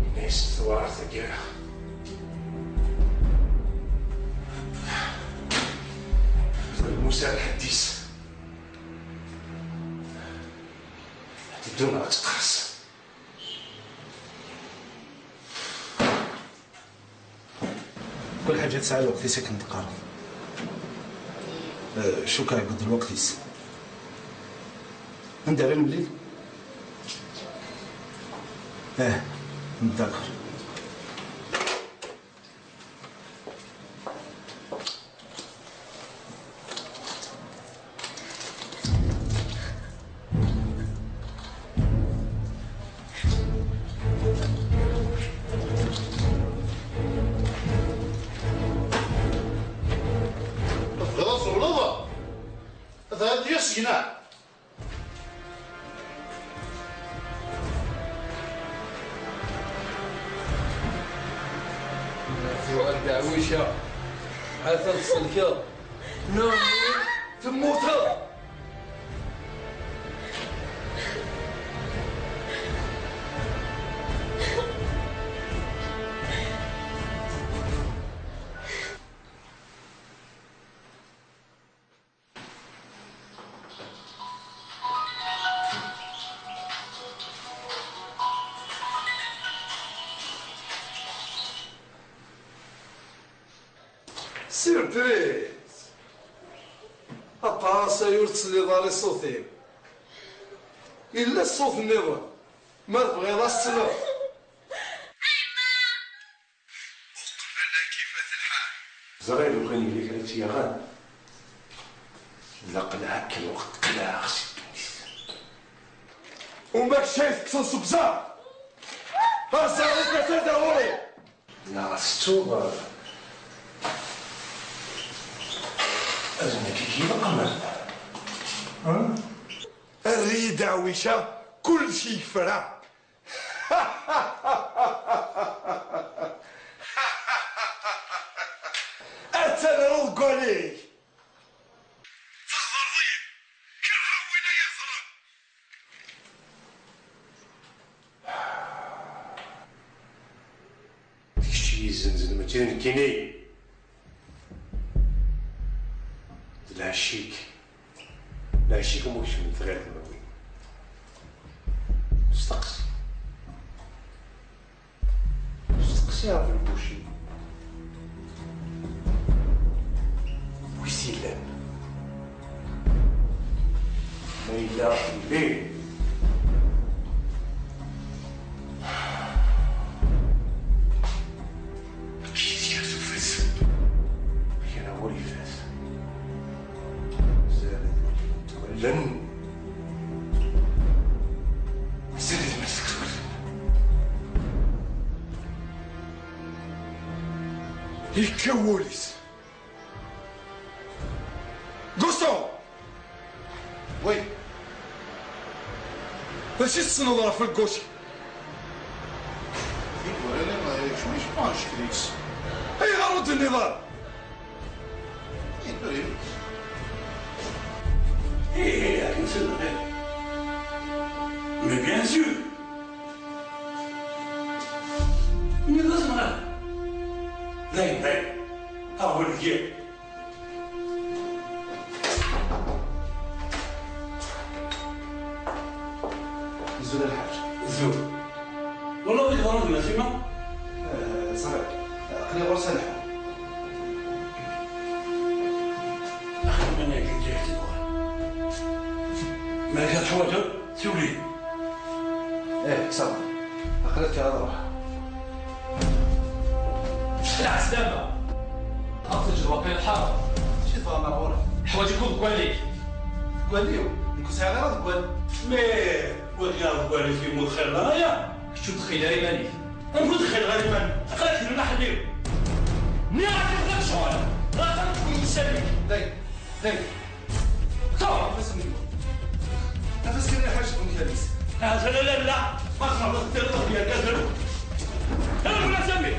Yenna-yas tewɛer taggara. D lmusa lḥedd-is. Ad teddu neɣ ad teqqers. Kul ḥaǧa tesɛa lweqt-is akken teqqareḍ. Eh, cukkeɣ yewweḍ lweqt-is. Anda ara nemlil? Eh, d'accord. Tebɣiḍ ad tewleḍ? Atan ad d-yas seg-neɣ. Tuɣal ddeɛwica, atan tselkeḍ. Neɣ temmuteḍ. Surprise! Aṭas ay ur tesliḍ ara i ṣṣut-iw. Yella ṣṣut nniḍen, ma tebɣiḍ ad s-tesleḍ. Uqbel ad k-ifat lḥal. Ẓriɣ lukan yella kra tt-yaɣen, d aqelɛa akken ur qelɛeɣ si ddunit. Uma kečč ay tekkseḍ s ubẓar! Aẓar-ik atan d awuri! Neɣ tettuḍ ad nekk i k-ileqqmen? Err-iyi-d aɛwica, kullec yefra! Ad terreḍ deg walay! Txedreḍ-iyi! Kerheɣ win ay iẓren! D kečč i yi-izzenzen, mačči d nekkini. D lɛecc-ik. Lɛecc-ik umi kecment tɣirdmawin. Steqsi. Steqsi ɣef lbuci. Wi s-yellan? Ma yella yelli. Kra ur ifat. Zad ad walin tugalen. Zad ad masek tugalen. Yekka wul-is. Gusto! Oui. D acu i tessneḍ ɣef lguci? Igwara la, je, je pense que... Ayɣer ur d-tenniḍ ara? Ih, akken selleɣ. Mais bien sûr. Mi d asemɣal. Dayen, dayen. Aɣbel deg yiḍ. Zul a lḥaǧ. Zul. Wala ɣ-d-yeḍran d Nasima? Eh, ẓriɣ. Aql-i ɣur-s a lḥu. Axeddim-agi n Ǧihat iḍwan. Ma yella teḥwaǧeḍ, siwel-iyi. Eh, ça va. Aql-ak ad ruḥ. Lɛeslama! Ad teǧǧeḍ waqil lḥaṛa. Mačči tɣama ɣur-i. Ḥwaǧ-ik deg walli-k. Deg walli-w? Nekk ur sɛiɣ ara deg walli. Mais, wagi deg walli-k yemmut xir d aya. Kečč ur txil ara iman-ik. Amek ur txileḍ ara iman-ik? Aql-ak d lmaḥelli-w. Nniɣ-ak ixḍa-k ccɣel. Ɣer tameṭṭut n ussan-ik. Dayen, dayen. Ṭṭuɛ! Nafas kan lḥaǧ n umkan-is. Ah, la, la, la, la. Ma txedmeḍ, tiriḍ yergazen. Ala, wala Sami.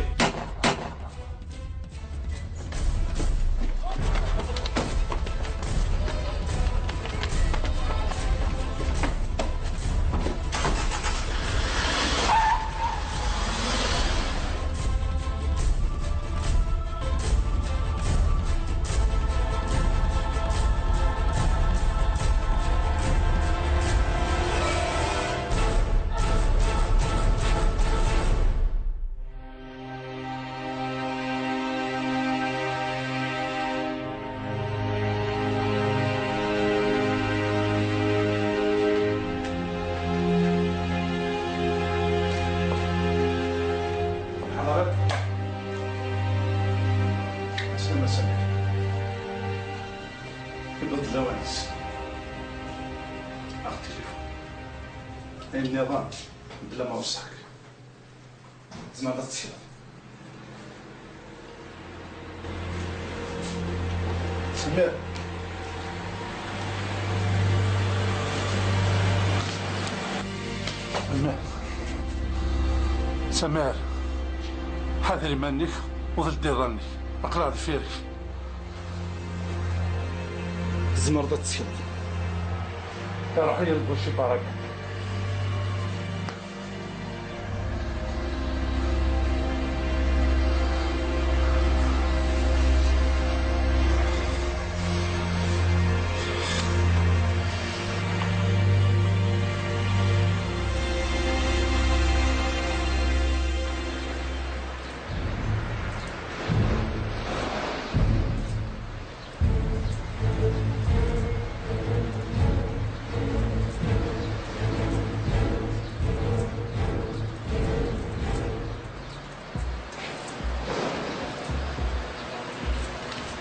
Ḥaḍret. Aslama Samir. Yewweḍ-d lawan-is. Aɣ tilifun. Ayen nniḍen, bla ma weṣṣaɣ-k. Tzemreḍ ad tettkeḍ. Samir. Samir. Samir. Ḥader iman-nnek, uḍel-d iḍan-nnek. Aql-aɣ deffir-k. Tzemreḍ ad tettkeḍ. Iruḥ-iyi deg uciṭar-agi.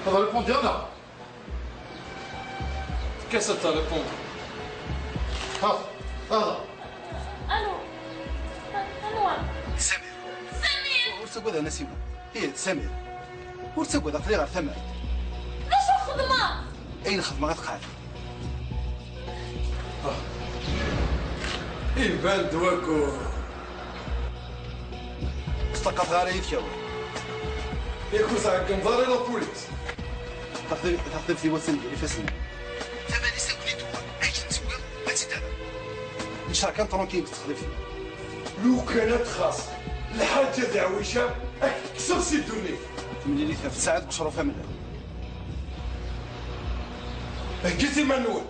Ad répondre neɣ? Qu'est-ce que t'as répondu? Ha, ha. Allô? Anwa? Samir. Samir! Ur ttagad a Nasima. Ih, Samir. Ur ttagad, aql-i ɣer tama. D acu xedmeɣ? Ayen xedmeɣ ad tqeɛɛed. Ah. Iban-d wakud. Ur ṭṭaqateɣ ara yid-k awal. Yak ur tɛeggneḍ ara i la police. Taxḍibt-iw attan gar ifassen-im. Tamalis akk-nni d-tuɣal, akken tewwiḍ, ad tt-id-terreḍ. Ncah kan tranquille deg texḍibt-im. Lukan ad txaṣ lḥaǧa d Ɛwica, ad k-kkseɣ si ddunit. Timlilit ɣef tsaɛet deg ucruf amellal. Heggit iman-nwen.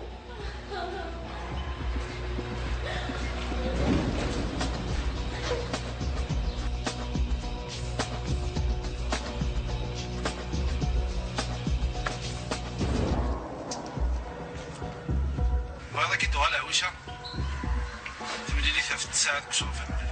Bɣiḍ ad k-id-tuɣal Ɛwica? Timlilit ɣef tsaɛet deg ucruf amellal.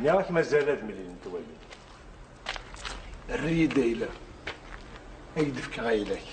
Nniɣ-ak mazal ad mlilent wayen. Err-iyi-d ayla. Ad k-d-fkeɣ ayla-k.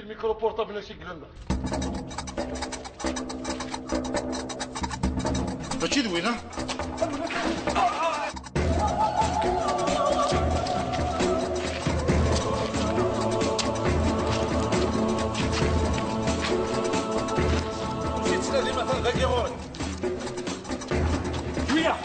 Micro portable-nni i yellan da. Mačči d winna? Yettnadi ma atan dagi ɣur-k. Cwiya!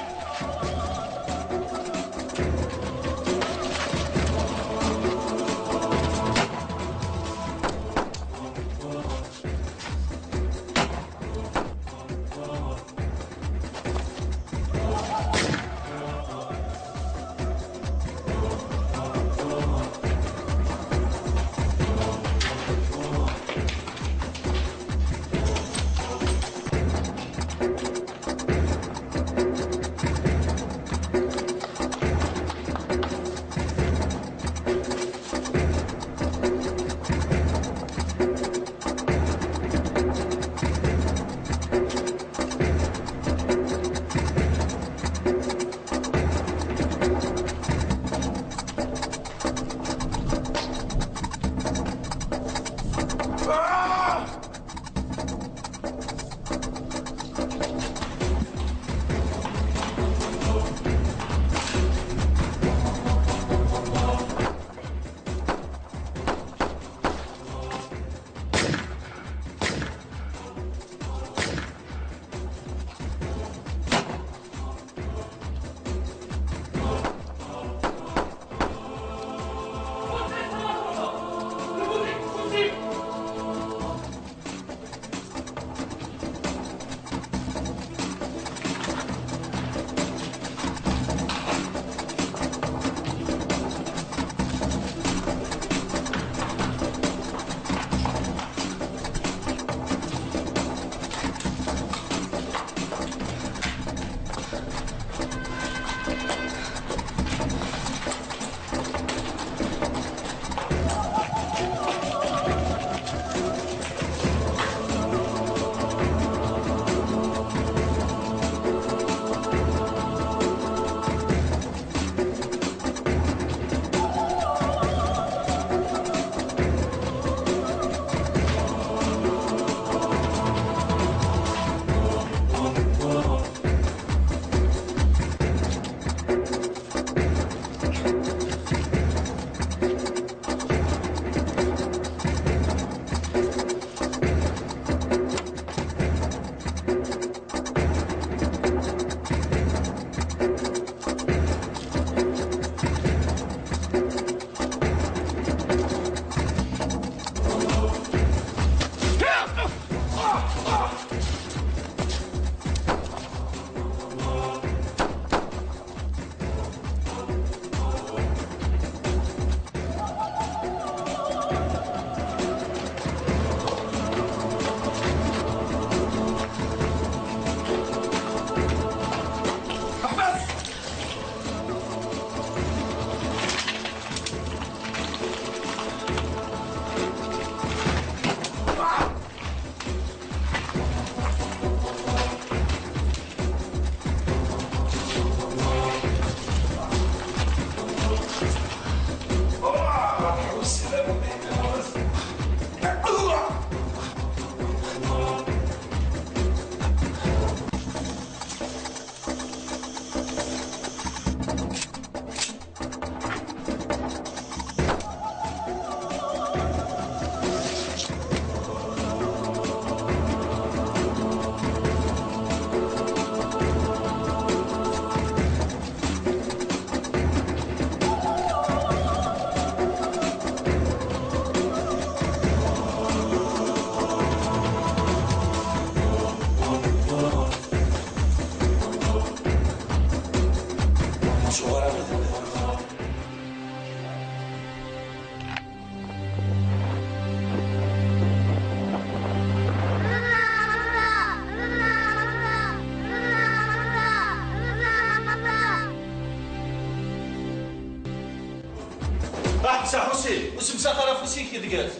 Ḥbes a Ḥusin, ur semsax ara afus-ik deg-s.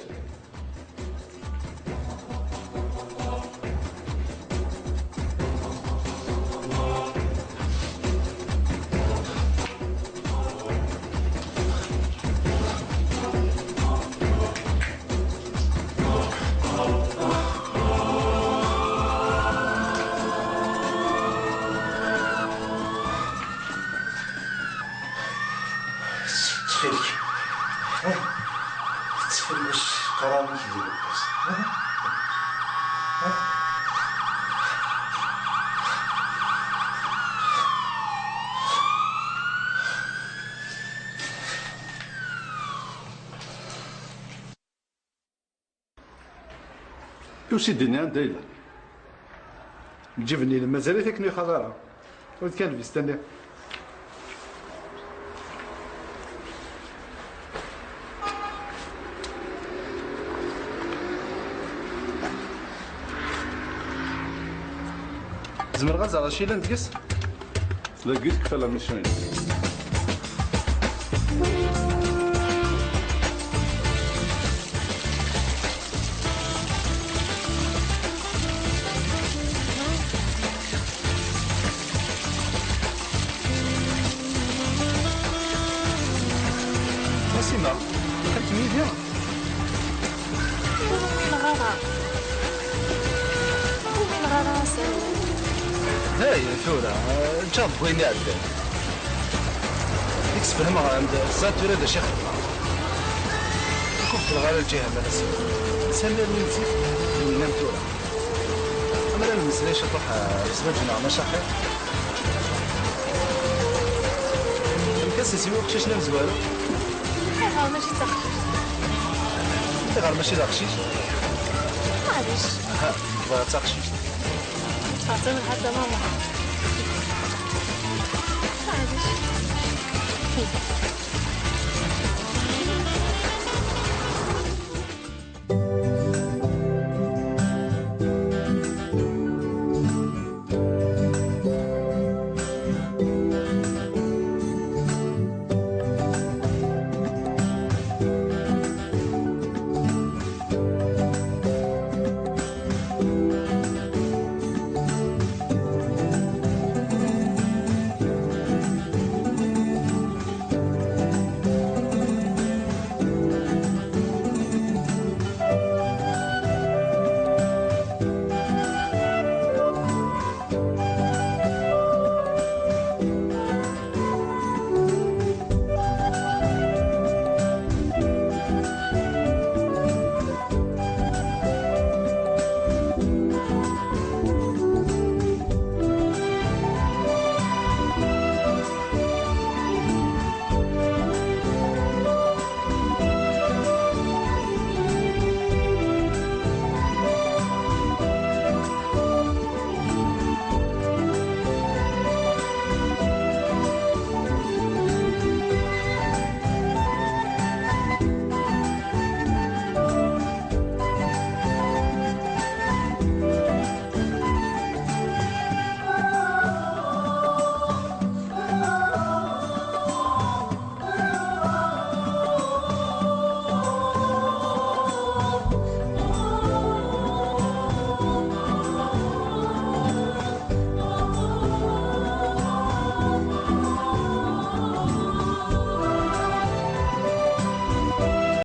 Ttxil-k. Tettfennic qranek di lweqt. Usi-d-ini anda yella. Lǧib-nni mazal-it akken ur ixaḍ ara. Ur d kan lbista-nni. Zemreɣ ad ẓreɣ acu yellan deg-s? Dagi tekfa la mission-ines. Wasima, dxiltem yid-i? Ur umineɣ ara. Ur umineɣ ara, a Sami. Dayen tura, ččaɣ deg wayen iɛeddan. I k-sfehmeɣ-am-d, ẓẓad tura d acu i xedmeɣ. Ur k-beddleɣ ara lǧiha-m a Sami. Sami ar win zik, d win am tura. Amer ad nemmeslay ciṭuḥ, eh, ɣef zzwaǧ-nneɣ, maca axir. Amek a Sisi, uqcic-nni amezwaru? Ayɣer mačči d taqcict? Ayɣer mačči d aqcic? Maɛlic. Aha, tebɣa d taqcict. Ttfeṛṣimen ḥaca mama.